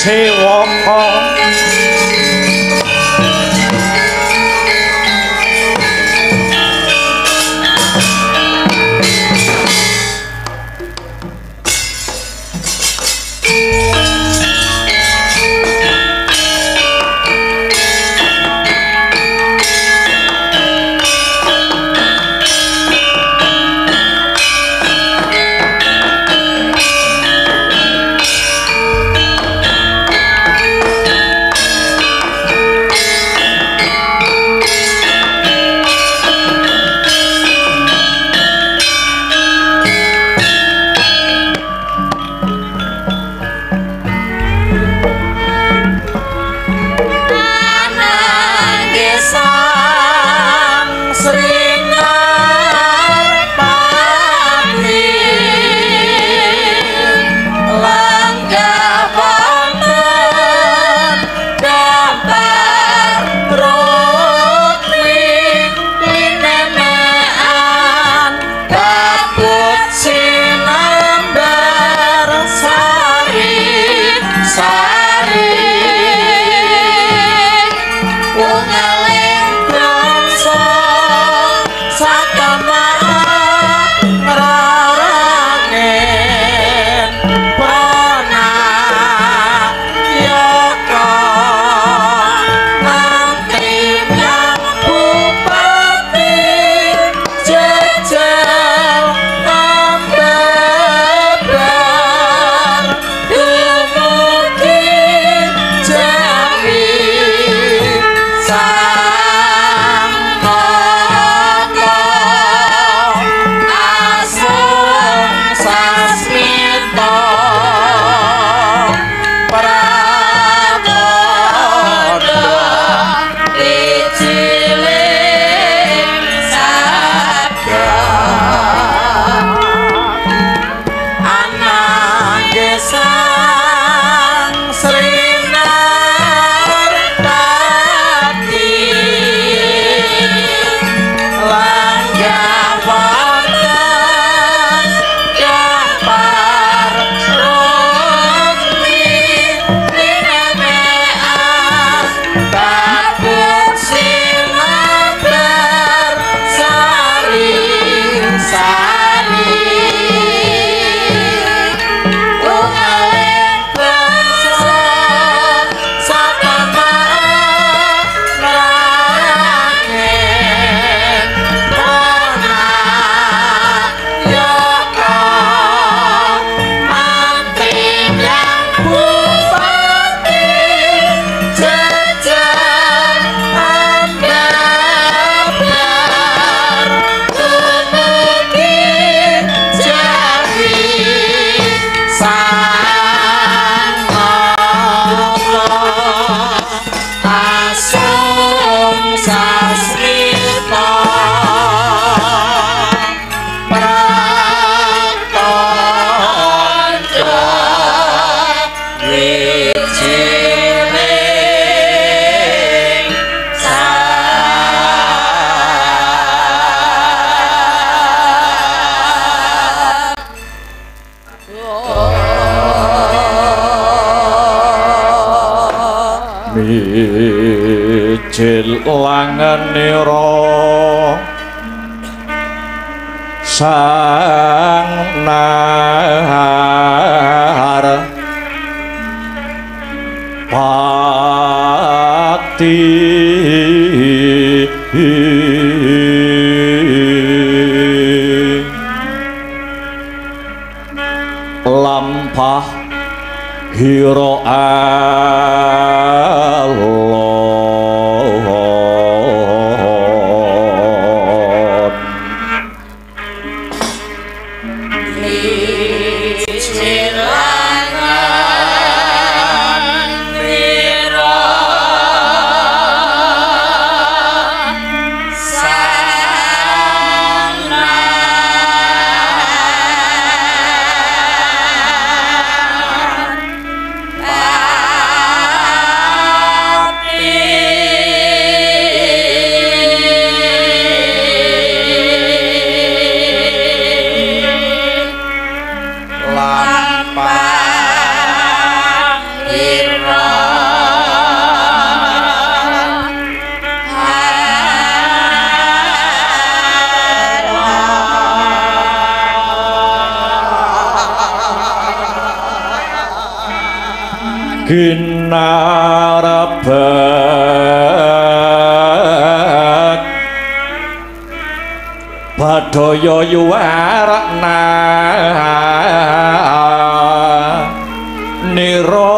Sewaka Mijil langenira sang nahar pati lampah hira alon. Ginarabek badaya yuwarna nira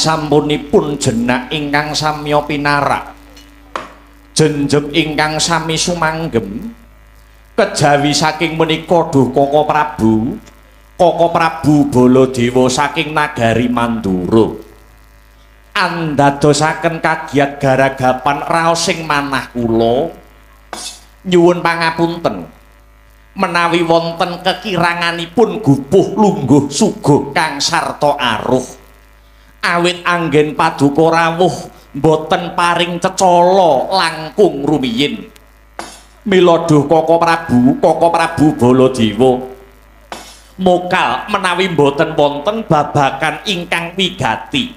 Sampunipun jenak ingkang samya pinarak, jenjem ingkang sami sumanggem, kejawi saking menika duh Koko Prabu, Koko Prabu Baladewa saking nagari Mandura andadosaken kagiat garagapan raos sing manah kula. Nyuwun pangapunten menawi wonten kekiranganipun gupuh lungguh suguh kang sarta aruh, awit anggen paduka rawuh mboten paring cecala langkung rumiyin. Mila duh Koko Prabu, Koko Prabu Baladewa mokal menawi mboten wonten babagan ingkang wigati,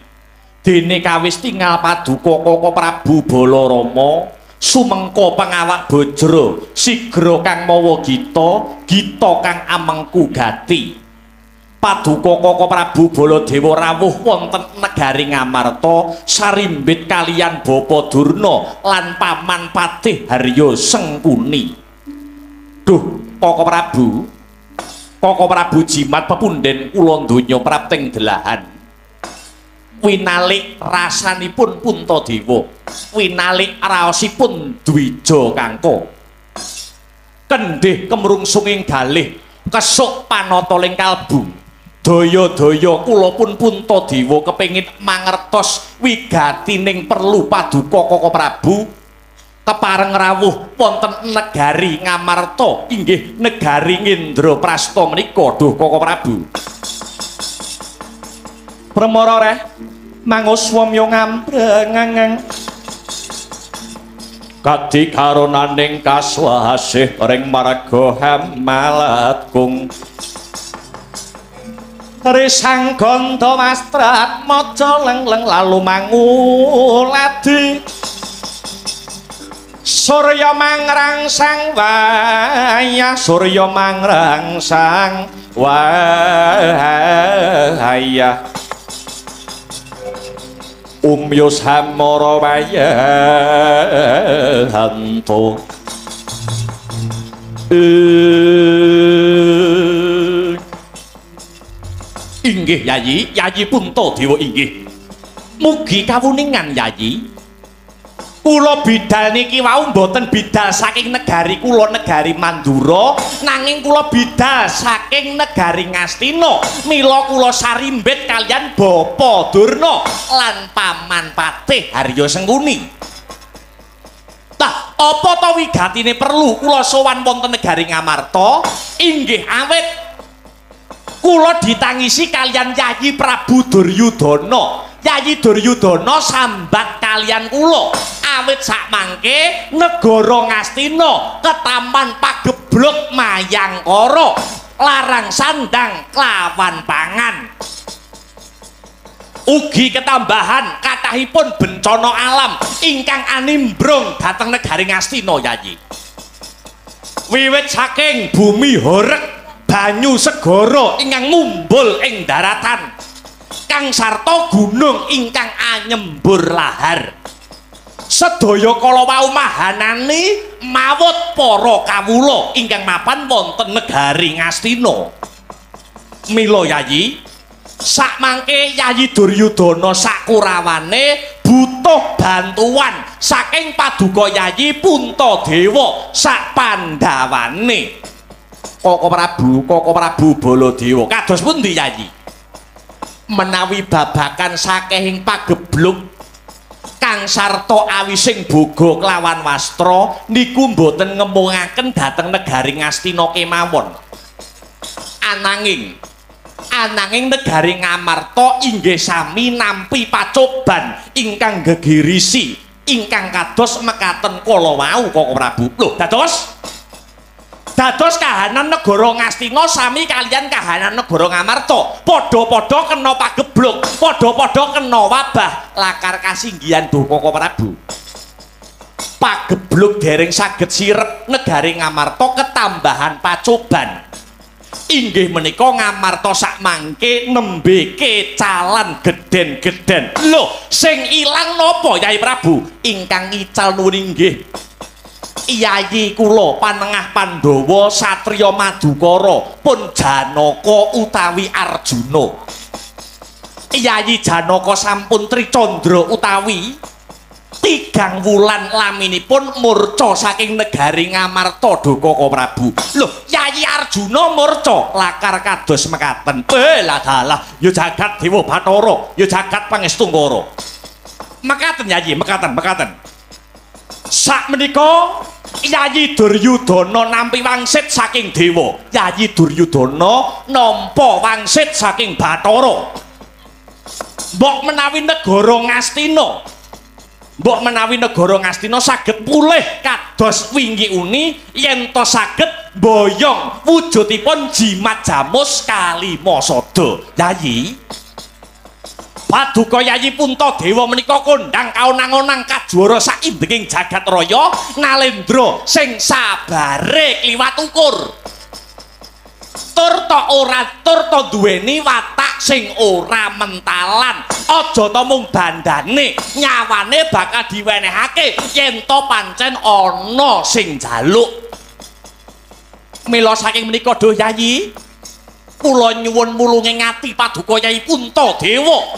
dene kawis tingal paduka Koko Prabu Balarama sumengko pangawak bajra sigra kang mawa gita, gita kang amengku gati. Paduka Koko Prabu Baladewa rawuh wonten negari Ngamarta sarimbit kaliyan Bapa Durna lan Paman Patih Harya Sengkuni. Duh Koko Prabu, Koko Prabu jimat pepunden kula donya prapting delahan. Winalik rasanipun Puntadewa, winalik raosipun Dwija Kangka. Kendhih kemrungsunging galih, kesuk panata ing kalbu. Daya-daya kula pun Puntadewa kepengin mangertos wigatining perlu paduka Kaka Prabu kepareng rawuh wonten negari Ngamarta, inggih negari Indraprasta menika duh Kaka Prabu. Premara reh manguswamya ngambreng kadi karonaning kaswasih ring marga Hamalatgung. Risang ganda wastrat maca lengleng lalu manguladi. Surya mangrangsang wayah, surya mangrangsang wayah. Umyus hamara wayahanto. Inggih Yayi, Yayi Puntadewa inggih. Mugi kawuningan Yayi. Kula bidal niki wau mboten bidal saking negari kula, negari Mandura, nanging kula bidal saking negari Ngastina. Mila kula sarimbit kaliyan Bapa Durna lan Paman Patih Harya Sengkuni. Tah, apa ta wigatine perlu kula sowan wonten negari Ngamarta? Inggih awit kula ditangisi kaliyan Yayi Prabu Duryudana. Yayi Duryudana sambat kaliyan kula awit sakmangke negara Ngastina ketaman pagebluk mayangkara larang sandang klawan pangan. Ugi ketambahan kathahipun bencana alam ingkang animbrung dhateng negari Ngastina Yayi. Wiwit saking bumi horeg banyu segara ingkang mumbul ing daratan, kang sarta gunung ingkang anyembur lahar. Sedaya kala wau mahanani mawut para kawula ingkang mapan wonten negari Ngastina. Mila Yayi, sakmangke Yayi Duryudana sakurawane butuh bantuan saking paduka Yayi Puntadewa sak pandhawane. Kaka Prabu, Kaka Prabu Baladewa, kados pundi Yayi? Menawi babakan sakehing pagebluk kang sarta awising boga kelawan wastra niku mboten ngemungaken dhateng negari Ngastina kemawon. Ananging negari Ngamarta inggih sami nampi pacoban ingkang gegirisi ingkang kados mekaten kala wau Kaka Prabu. Lho, dados kahanan negara Ngastina sami kaliyan kahanan negara Ngamarta, padha-padha kena pagebluk, padha-padha kena wabah lakar kasinggihan duh Kaka Prabu. Pagebluk dereng saged sirep negari Ngamarta ketambahan pacoban. Inggih menika Ngamarta sakmangke nembe kecalan gedhen-gedhen. Lho, sing ilang napa Yai Prabu? Ingkang ical nuwun inggih Yayi kula panengah Pandhawa satriya Madukara pun Janaka utawi Arjuna. Yayi Janaka sampun tricandra utawi tigang wulan laminipun murca saking negari Ngamarta duh Kaka Prabu. Lho, Yayi Arjuna murca lakar kados mekaten. Lah dalah, ya jagat Dewa Bathara, ya jagat Pangestungkara. Mekaten Yayi, mekaten, mekaten. Sakmenika Yayi Duryudana nampi wangsit saking dewa. Yayi Duryudana nampa wangsit saking Bathara. Mbok menawi negara Ngastina, mbok menawi negara Ngastina saged pulih kados wingi uni yen to saged mboyong wujudipun jimat jamus kalima sada. Yayi, paduka Yayi Puntadewa menika kondhang kaonang-onang kajuara saindenging jagat raya nalendra sing sabare kliwat ukur. Tur ta ora tur ta duweni watak sing ora mentalan. Aja ta mung bandane, nyawane bakal diwenehake yen ta pancen ana sing njaluk. Mila saking menika duh Yayi, kula nyuwun mulunge ngati paduka Yayi Puntadewa.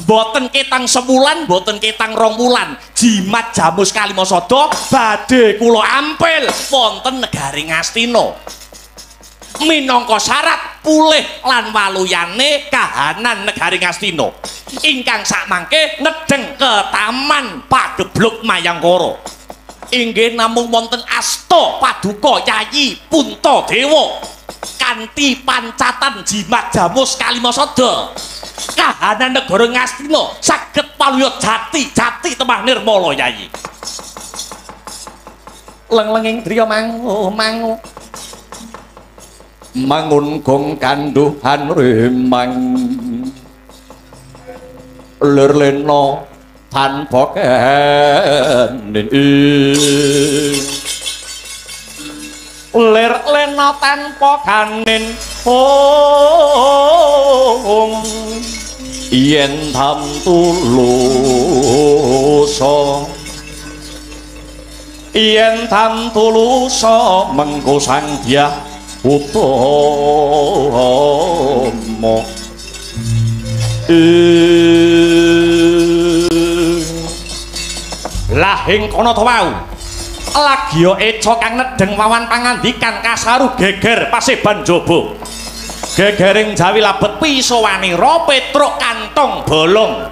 Mboten ketang sewulan, mboten ketang rong wulan. Jimat Jamus Kalimasada badhe kula ampil wonten negari Ngastina. Minangka syarat pulih lan waluyane kahanan negari Ngastina. Ingkang sakmangke nedheng ke Taman Pagebluk Mayangkara. Inggih namung wonten asta paduka Yayi Puntadewa kanthi pancatan Jimat Jamus Kalimasada. Kahanan negara Ngastina saged paluya jati-jati temah nirmala Yayi. Leng-lenging driya mangu mangu mangun gong kanduhan remang lir lena tanpa kenin lir lena tanpa kanin ong yen tam tulusa yen tam tulusa mengko sang dyah utama lahing kono to wau lagya eca kang nedheng wawan pangandikan kasaru geger paseban jaba gegering jawi labet piso wanira petruk kantong bolong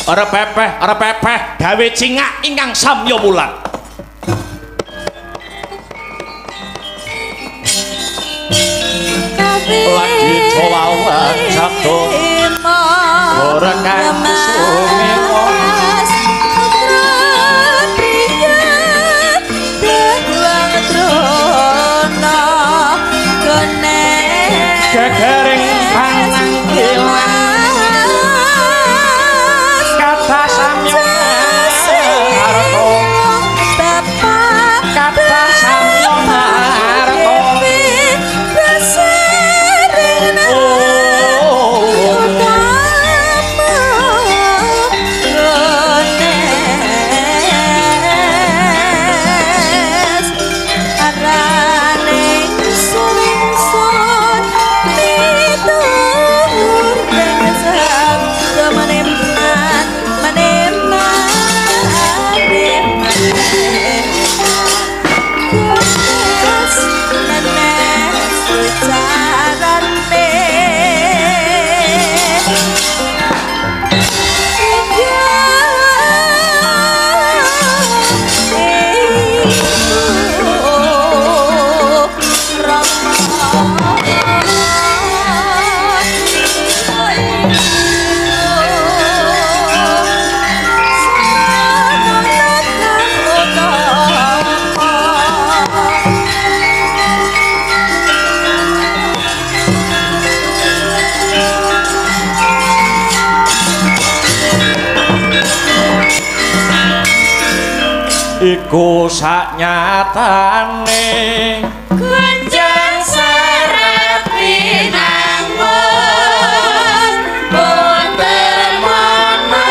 repepeh repepeh gawe cingak ingkang samya wulan. Lagi wawan sabdo ora kang sumewa gegering panangkilan kata samya arta kata samya arta iku saknyatane kunjang serat pinangun boter manaluri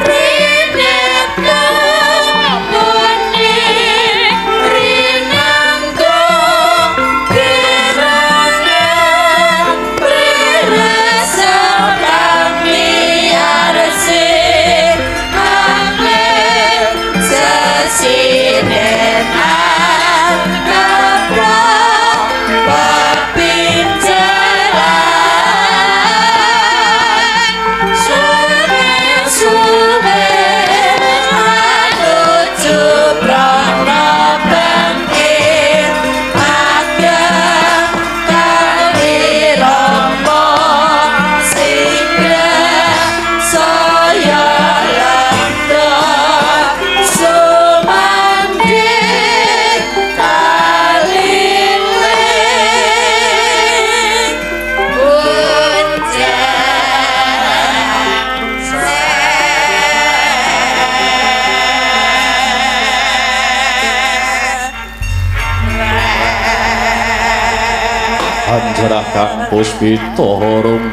rinet kebune rinanggo gerangan piresep kami arse Anjarah kang puspita rum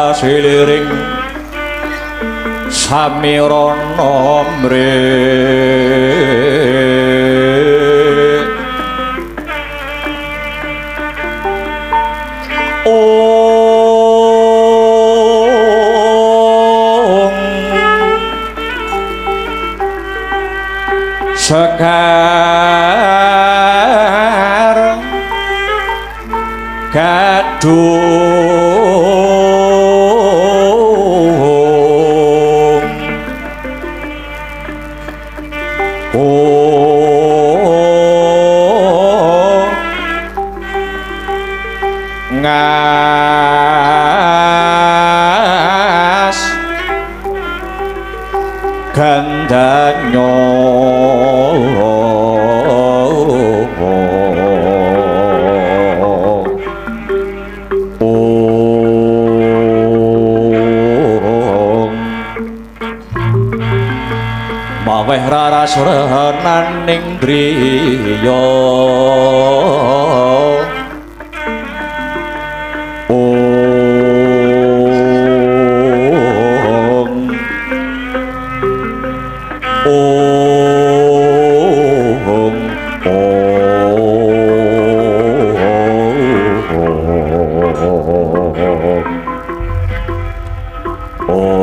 hasiliring samirana mrih Sekar Gadung Ngas Gandanyo Maweh raras renaning driya Om Om Om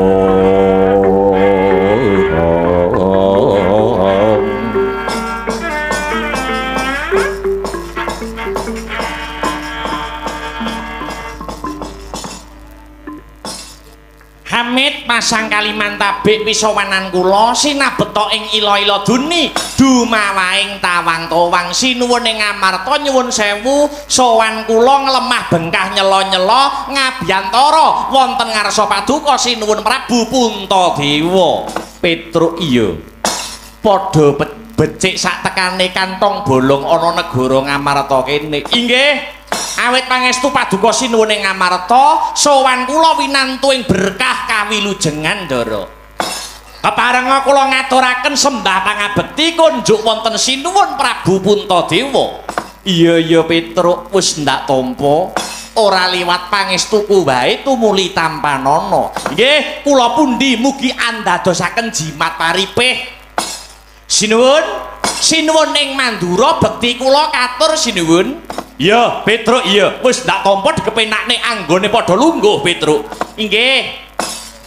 Hamid pasang Kalimantabik wisawanan kula sinabeta ing ila-ila duni dumawaing tawang-tawang sinuwun ing Amarta nyuwun sewu sowan kula nglemah bengkah nyela-nyela ngabiyantara wonten ngarsa paduka sinuwun Prabu Puntadewa. Petruk iya padha becik sak tekane kantong bolong ana negara Ngamarta kene. Inggih. Awit pangestu paduka sinuwun ing Ngamarta, sowan kula winantu ing berkah kawilujengan Ndara. Keparenga kula ngaturaken sembah pangabekti kunjuk wonten sinuwun Prabu Puntadewa. Iya iya Petruk wis ndak tampa, ora liwat pangestuku wae tumuli tampanana. Nggih, kula pundi mugi andadosaken jimat paripih. Sinuwun, sinuwun ing Mandura bekti kula katur sinuwun. Iya, Petruk iya, wis ndak tampa dikepenakne anggone padha lungguh Petruk. Inggih.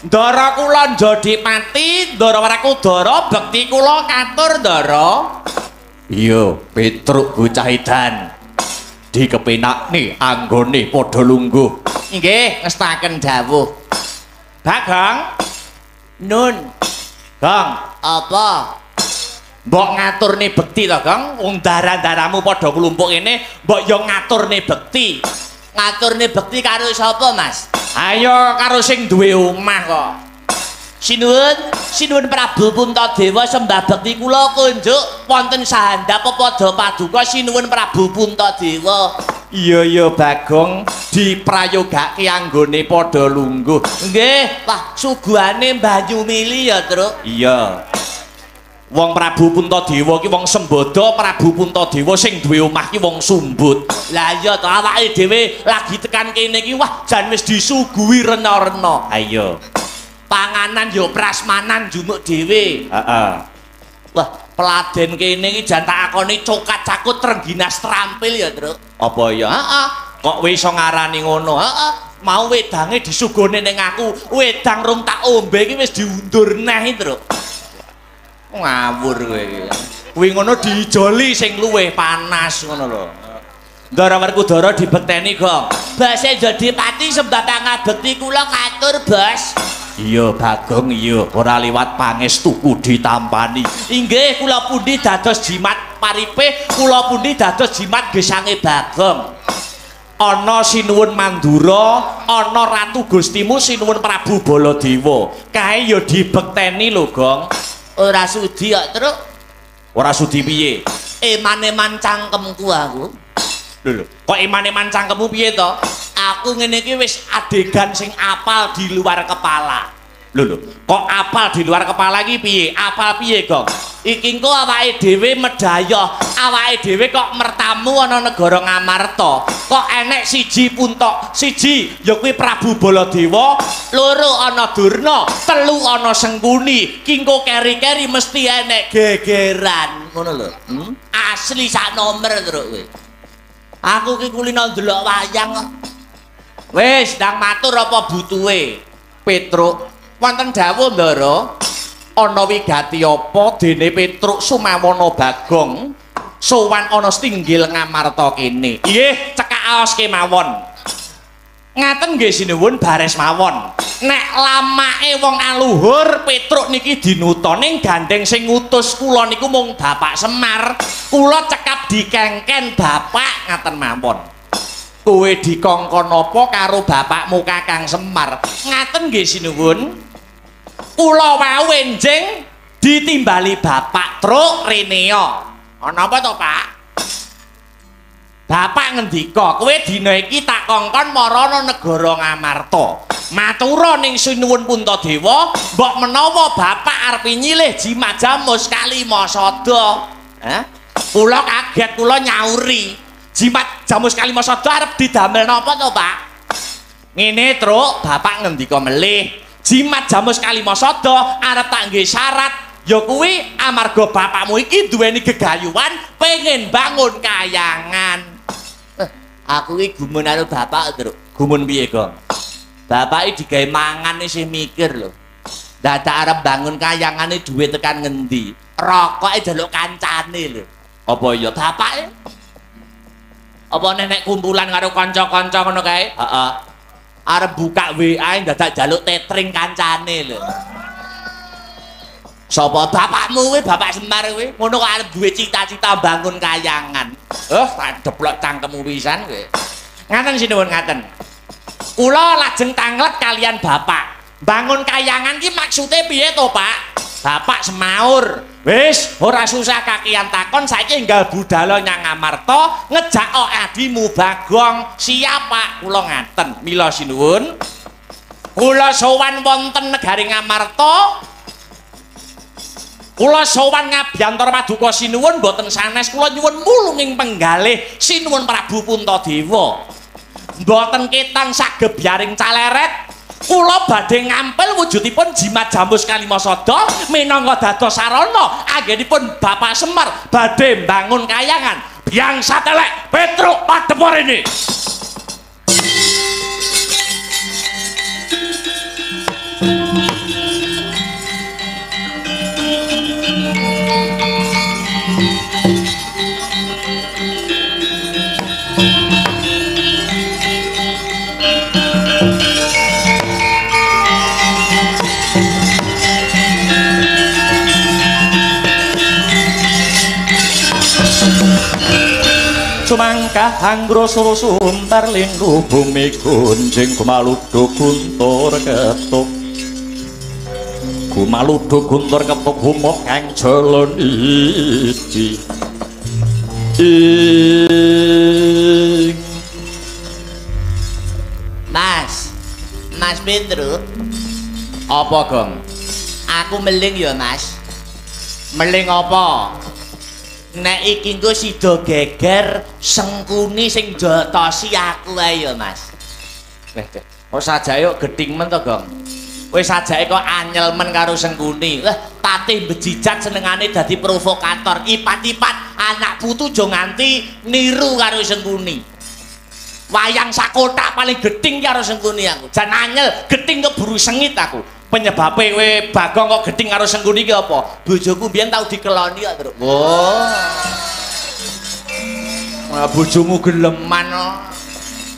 Ndara kula Njodipati, Ndara Werkudara bekti kula katur Ndara. Iya, Petruk bocah edan. Dikepenakne anggone padha lungguh. Inggih, ngestaken dawuh. Bagong. Nun. Gong, Apa? Mbok ngaturne bekti to, Gong? Wong dara-daramu padha klumpuk kene, mbok yo ngaturne bekti. Ngaturne bekti karo sapa, Mas? Ayo karo sing duwe omah kok. Sinuwun, sinuwun Prabu Puntadewa sembah bekti kula kunjuk wonten sahandap pepada paduka sinuwun Prabu Puntadewa. Iya iya Bagong, diprayogake anggone padha lungguh. Nggih, wah suguhane banyu mili ya, Truk. Iya. Wong Prabu Puntadewa ki wong sembada, Prabu Puntadewa sing duwe omah ki wong sumbut. Lah iya to, awake dhewe lagi tekan kene iki wah jan wis disuguhi rena-rena. Ayo. Panganan yo prasmanan jumuk dhewe. Heeh. Wah, peladen kene iki jan tak akoni cokat cakut trengginas terampil ya, Truk. Apa ya? Heeh. Kok kowe iso ngarani ngono? Heeh. Mau wedange disuguhne ning aku, wedang rung tak ombe iki wis diundur neh, Truk. Ngawur kowe iki. Kuwi ngono diijoli sing luwih panas ngono lho. Ndara Werkudara dibekteni, Gong. Base Jodipati sembah pangabekti kula katur, Bos. Iya, Bagong, iya, ora liwat pangestuku ditampani. Inggih, kula pundi dados jimat paripe, kula pundi dados jimat gesange Bagong. Ana Sinuwun Mandura, ana Ratu Gustimu Sinuwun Prabu Baladewa. Kae ya dibekteni lho, Gong. Ora sudi kok, Truk. Ora sudi piye? Eman-eman cangkemku aku. Lho lho, kok eman-eman cangkemmu piye to? Aku ngene iki wis adegan sing apal di luar kepala. Lho lho, kok apal di luar kepala iki piye? Apal piye, Gong? Iki engko awake dhewe medayoh, awake dhewe kok mertamu ana negara Ngamarta. Kok enek siji puntok, siji ya kuwi Prabu Baladewa, loro ana Durna, telu ana Sengkuni. Ki engko keri-keri mesti enek gegeran, ngono lho. Asli sak nomer, Truk kowe. Aku ki kulino ndelok wayang kok. Wis ndang matur apa butuhe? Petruk, wonten dawuh Ndara, ana wigati apa dene Petruk Sumawana Bagong sowan ana setinggil Ngamarta kene. Nggih, cekak aos kemawon. Ngaten nggih sinuwun bares mawon. Nek lamake wong aluhur Petruk niki dinuta ning gandeng sing ngutus kula niku mung Bapak Semar. Kula cekap dikengken Bapak ngaten mawon. Kowe dikongkon apa karo bapakmu Kakang Semar? Ngaten nggih sinuwun. Kula wau enjing ditimbali Bapak Truk renea. Ana apa to, Pak? Bapak ngendika, kowe dina iki tak kongkon marana negara Ngamarta. Matura ning Sinuwun Puntadewa, mbok menawa bapak arep nyilih jimat jamus Kalimasada. Hah? Kula kaget, kula nyauri. Jimat jamus Kalimasada arep didamel napa to, Pak? Ngene, Truk, bapak ngendika melih. Jimat jamus Kalimasada arep tak nggih syarat. Ya kuwi amarga bapakmu iki duweni gegayuhan pengen bangun kayangan. Aku iki gumun karo bapak, Truk. Gumun piye, Gong? Bapak iki digawe mangan isih mikir lho. Dadak arep bangun kayangane duwe tekan ngendi? Rokoke njaluk kancane lho. Apa ya bapake? Apa nenek kumpulan karo kanca-kanca ngono kae? Heeh. Arep buka WA dadak njaluk tethering kancane lho. Sapa bapakmu kuwi, Bapak Semar kuwi? Ngono kok arep duwe cita-cita bangun kayangan. Oh, tak deplok cangkemmu pisan kowe. Ngaten sinuwun ngaten. Kula lajeng tanglet kalian bapak. Bangun kayangan ki maksude piye to, Pak? Bapak semaur. Wis, ora susah kakian takon, saiki enggal budala nyang Ngamarta ngejak adimu Bagong. Siap, Pak. Kula ngaten. Mila sinuwun. Kula sowan wonten negari Ngamarta. Kula sowan ngabiyantara paduka sinuwun mboten sanes, kula nyuwun mulunging penggalih Sinuwun Prabu Puntadewa. Mboten ketang sagebyaring caleret, kula badhe ngampil wujudipun jimat jamus Kalimasada minangka dados sarana anggenipun Bapak Semar badhe mbangun kayangan. Biang satelek Petruk madhep rene. Sumangkah anggrasa sumbar lindu bumi gunjing gumaludhu guntur ketuk gumaludhu guntur ketuk humuk kang jala niji ing. Mas, Mas Petruk, apa Gong? Aku meling ya, Mas. Meling apa? Nek iki engko sida geger Sengkuni sing jotosi aku ae ya, Mas. Leh, kok sajake kok gething men to, Gong? Wis sajake kok anyel men karo Sengkuni. Wah, patih bejijat senengane dadi provokator. Ipat-ipat anak putu aja nganti niru karo Sengkuni. Wayang sakotak paling gething karo Sengkuni aku. Jan anyel gething keburu sengit aku. Penyebabe kowe Bagong kok gething karo Sengkuni ki apa? Bojoku mbiyen tau dikeloni kok, Truk. Wah. Wah, bojomu geleman kok.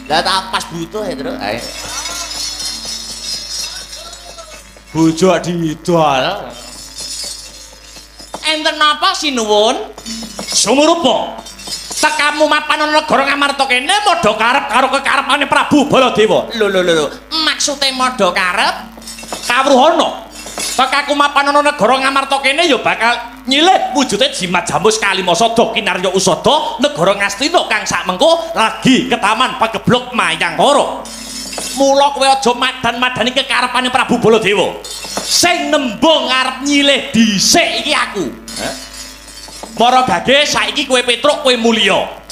Lah tak pas butuh ya, Truk. Ae. Bojo didol. Enten napa sinuwun? Sumurupa. Tekamu mapan ana negara Ngamarta kene padha karep karo kekarepane Prabu Baladewa. Lho lho lho. Maksude madha karep? Kawruhana. Tekaku mapan ana negara Ngamarta kene ya bakal nyilih wujude jimat jamus Kalimasada kinarya usada negara Ngastina kang sakmengko lagi ketaman pagebluk Mayangkara. Mula kowe aja madan-madani kekarepane Prabu Baladewa. Sing nembung arep nyilih dhisik iki aku. Heh. Para gage saiki kowe Petruk kowe mulya.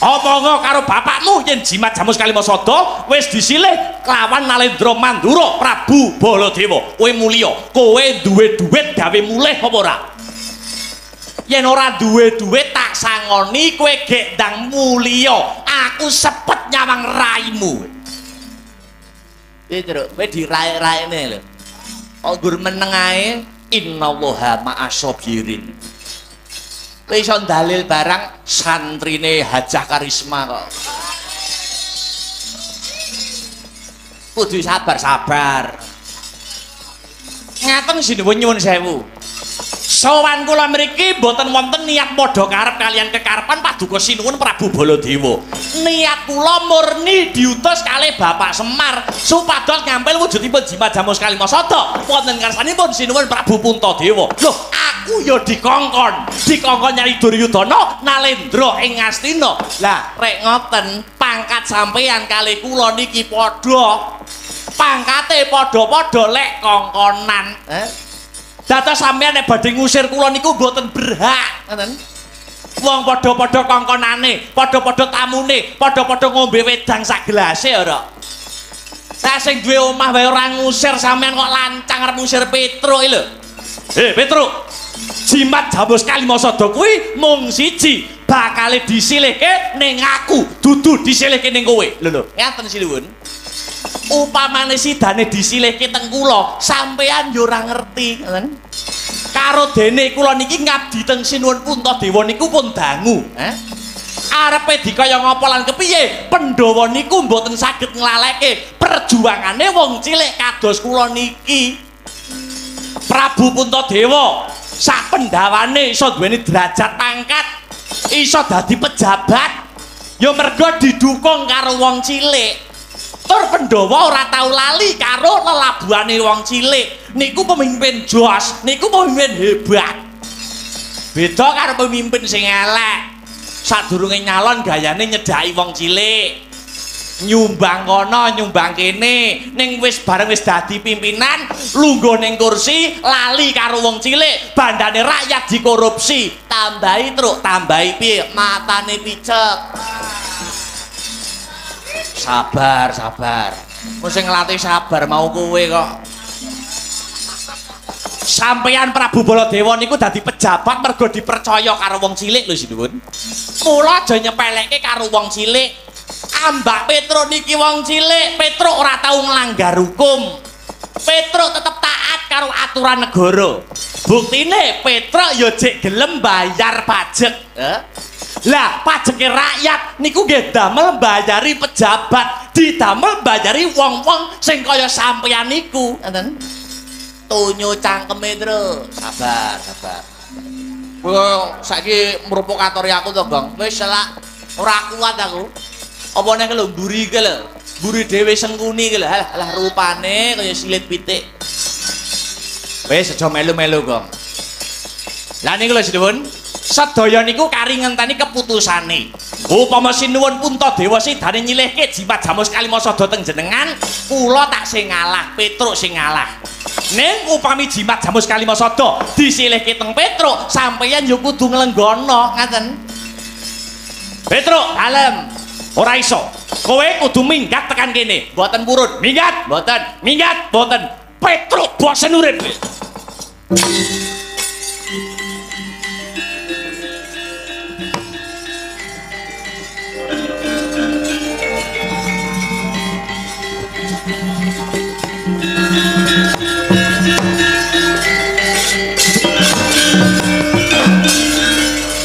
Omongo karo bapakmu yen jimat jamus Kalimasada wis disilih kelawan Nalendra Mandura Prabu Baladewa. Kowe mulya, kowe duwe duit gawe mulih apa ora? Yen ora duwe duit tak sangoni kowe gek ndang mulya. Aku sepet nyawang raimu. Piye, Truk? Kowe diraek-raekne lho. Kok nggur meneng ae, innallaha ma'as-sabirin. Kowe iso dalil barang santrine Hajah Karisma kok. Kudu sabar-sabar. Ngaten sinuwun nyuwun sewu. Sowan kula mriki mboten wonten niat padha karep kalian kekarepan paduka sinuwun Prabu Baladewa. Niat kula murni diutus kalih Bapak Semar supados ngampil wujudipun Jimat Jamus Kalimasada wonten ngarsanipun sinuwun Prabu Puntadewa. Loh, aku ya dikongkon, dikongkon Nyai Duryudana Nalendra ing Ngastina. Lah, rek ngoten, pangkat sampeyan kalih kula niki padha. Pangkate padha-padha lek kongkonan. Dados sampeyan nek badhe ngusir kula niku mboten berhak, ngoten. Wong padha-padha kongkonane, padha-padha tamune, padha-padha ngombe wedang sak gelase ora. Lah sing duwe omah wae ora ngusir sampeyan kok lancang arep ngusir Petruk iki lho. Petruk. Jimat Jamus Kalimasada kuwi mung siji, bakale disilihke ning aku, dudu disilihke ning kowe. Lho lho, ngaten sinuwun. Upamane sidane disilihke teng kula, sampeyan yo ora ngerti, ngoten. Karo dene kula niki ngabdi teng Sinuwun Puntadewa niku pun dangu, Arepe dikaya ngapa lan kepiye, Pandhawa niku mboten saged nglaleke perjuangane wong cilik kados kula niki. Prabu Puntadewa sak pendhawane iso duweni derajat pangkat, iso dadi pejabat, ya mergo didukung karo wong cilik. Tur Pandhawa ora tau lali karo lelabuhane wong cilik. Niku pemimpin jos, niku pemimpin hebat. Beda karo pemimpin sing elek. Sadurunge nyalon gayane nyedhaki wong cilik. Nyumbang kono, nyumbang kene. Ning wis bareng wis dadi pimpinan, lungguh ning kursi, lali karo wong cilik, bandane rakyat dikorupsi. Tambahi truk, tambahi piye? Matane picek. Sabar, sabar. Wong sing nglatih sabar mau kowe kok. Sampeyan Prabu Baladewa niku dadi pejabat mergo dipercaya karo wong cilik lho sinuwun. Mula aja nyepelekke karo wong cilik. Ambak Petruk niki wong cilik, Petruk ora tau nglanggar hukum. Petruk tetep taat karo aturan negara. Buktine Petruk ya jek gelem bayar pajak. Lah pajeke rakyat niku nggih damel mbayari pejabat, didamel mbayari wong-wong sing kaya sampeyan niku. Ngoten. Tonyo cangkeme, Tru. Sabar, sabar. Kowe saiki mrupokatori aku to, Gong. Wis selak ora kuat aku. Apa nek lho mburi iki lho. Mburi dhewe sengkuni iki lho. Alah, alah rupane kaya silit pitik. Wis aja melu-melu, Gong. Lah niku lho sinuwun. Sedaya niku kari ngenteni keputusane. Upama sinuwun Puntadewa sidane nyilihke Jimat Jamus Kalimasada teng jenengan, kula tak sing ngalah, Petruk sing ngalah. Ning upami Jimat Jamus Kalimasada disilihke teng Petruk, sampeyan yo kudu nglenggono, ngaten. Petruk, dalem. Ora iso. Kowe kudu minggat tekan kene. Mboten purun. Minggat, mboten. Minggat, mboten. Petruk bosen urip.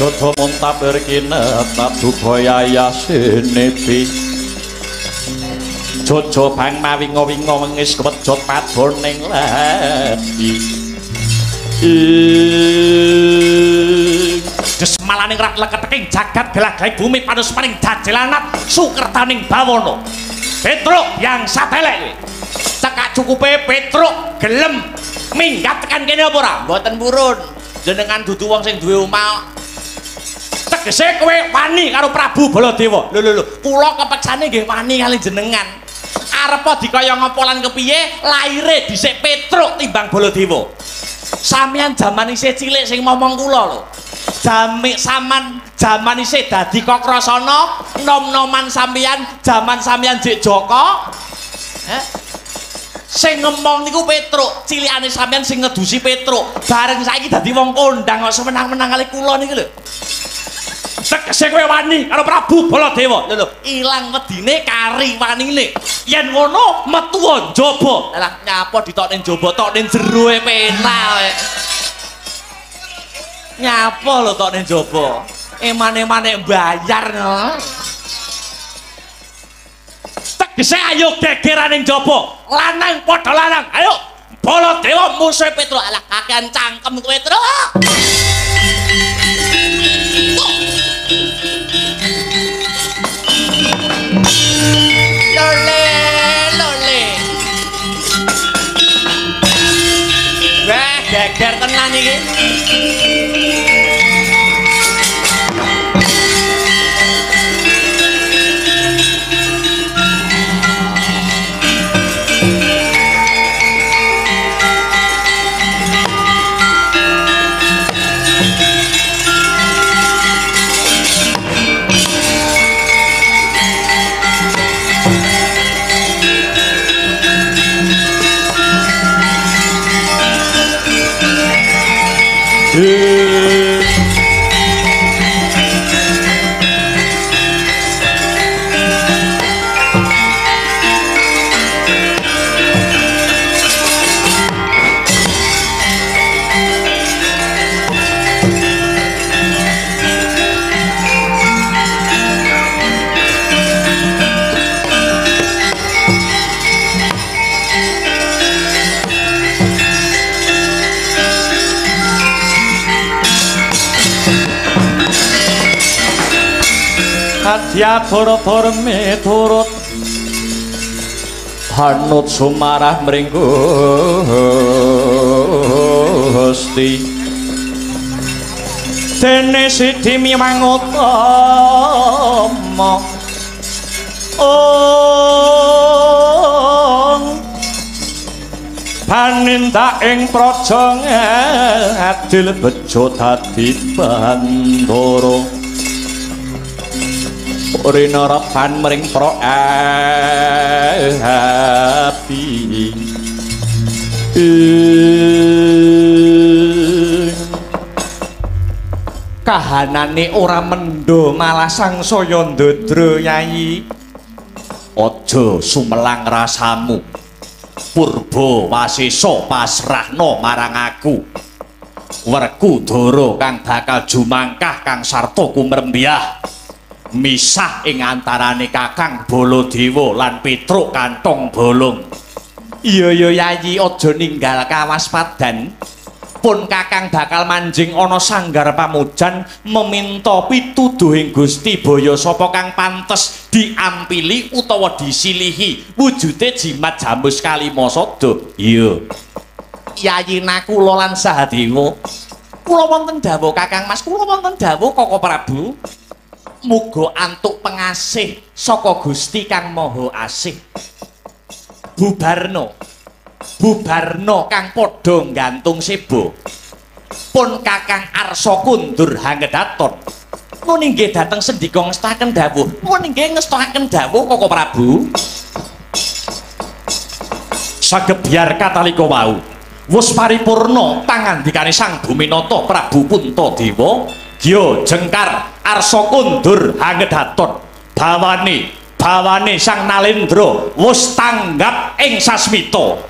Dodo muntabir kinetap duka yayasinepi Jojo bang mawinga-winga wengis kewejot padoning lati Desmalaning rat leketeking jagat gelagaing bumi panusmaning jajelanat sukertaning bawana. Petruk yang satelek cekak cukupe Petruk gelem minggat tekan kene apa ora? Mboten purun. Jenengan dudu wong sing duwe omah. Tegese kowe wani karo Prabu Baladewa. Lho lho lho, kula kepeksane nggih wani kali jenengan. Arepa dikaya ngapa lan kepiye laire dhisik Petruk timbang Baladewa. Sampeyan jaman isih cilik sing momong kula lho. Jame saman jaman isih dadi Kakrasana, nom-noman sampeyan jaman sampeyan jek Joko. Sing ngemong niku Petruk, cilikane sampeyan sing ngedusi Petruk. Bareng saiki dadi wong kondang kok semenang-menang kali kula niku lho. Tegese kowe wani karo Prabu Baladewa. Lho lho, ilang wedine kari wanine. Yen ngono metu njaba. Lah nyapa ditokne njaba, tokne jero e penak kowe. Nyapa lho tokne njaba. Eman-emane mbayar no. Tegese ayo gegeran ning njaba. Lanang padha lanang. Ayo Baladewa musuhe Petruk. Alah kakean cangkem kowe, Truk. Lole, lole. Wah, geger tenan iki. Kadya dara miturut hanut sumarah mring Gusti dene sidi miwang utama ong panindak ing praja adil bejo dadi bandara rina reban mring api kahanane ora mendho malah sangsaya ndodro Yai. Aja sumelang rasamu purba wasesa pasrahna marang aku. Werkudara kang bakal jumangkah kang sarta kumrembyah misah ing antarane Kakang Baladewa lan Petruk Kantong Bolong. Iya ya Yayi, aja ninggal kawaspadan. Pun Kakang bakal manjing ana sanggar pamujan meminta pituduhing Gusti Baya sapa kang pantes diampili utawa disilihi wujude jimat jamus kalima sada. Iya. Yayi Nakula lan Sahadewa. Kula wonten dawuh Kakang Mas, kula wonten dawuh Koko Prabu. Muga antuk pengasih saka Gusti Kang Maha Asih. Bubarno, bubarno kang padha nggantung seba. Pun Kakang arsa kundur hangedaton. Nun inggih dhateng sendika ngestaken dawuh. Nun inggih ngestaken dawuh Koko Prabu. Sagebyar katalika wau wus paripurna pangandikane Sang Buminata Prabu Puntadewa. Gya jengkar arsa kundur hangedaton. Bawane bawane Sang Nalendra wus tanggap ing sasmita.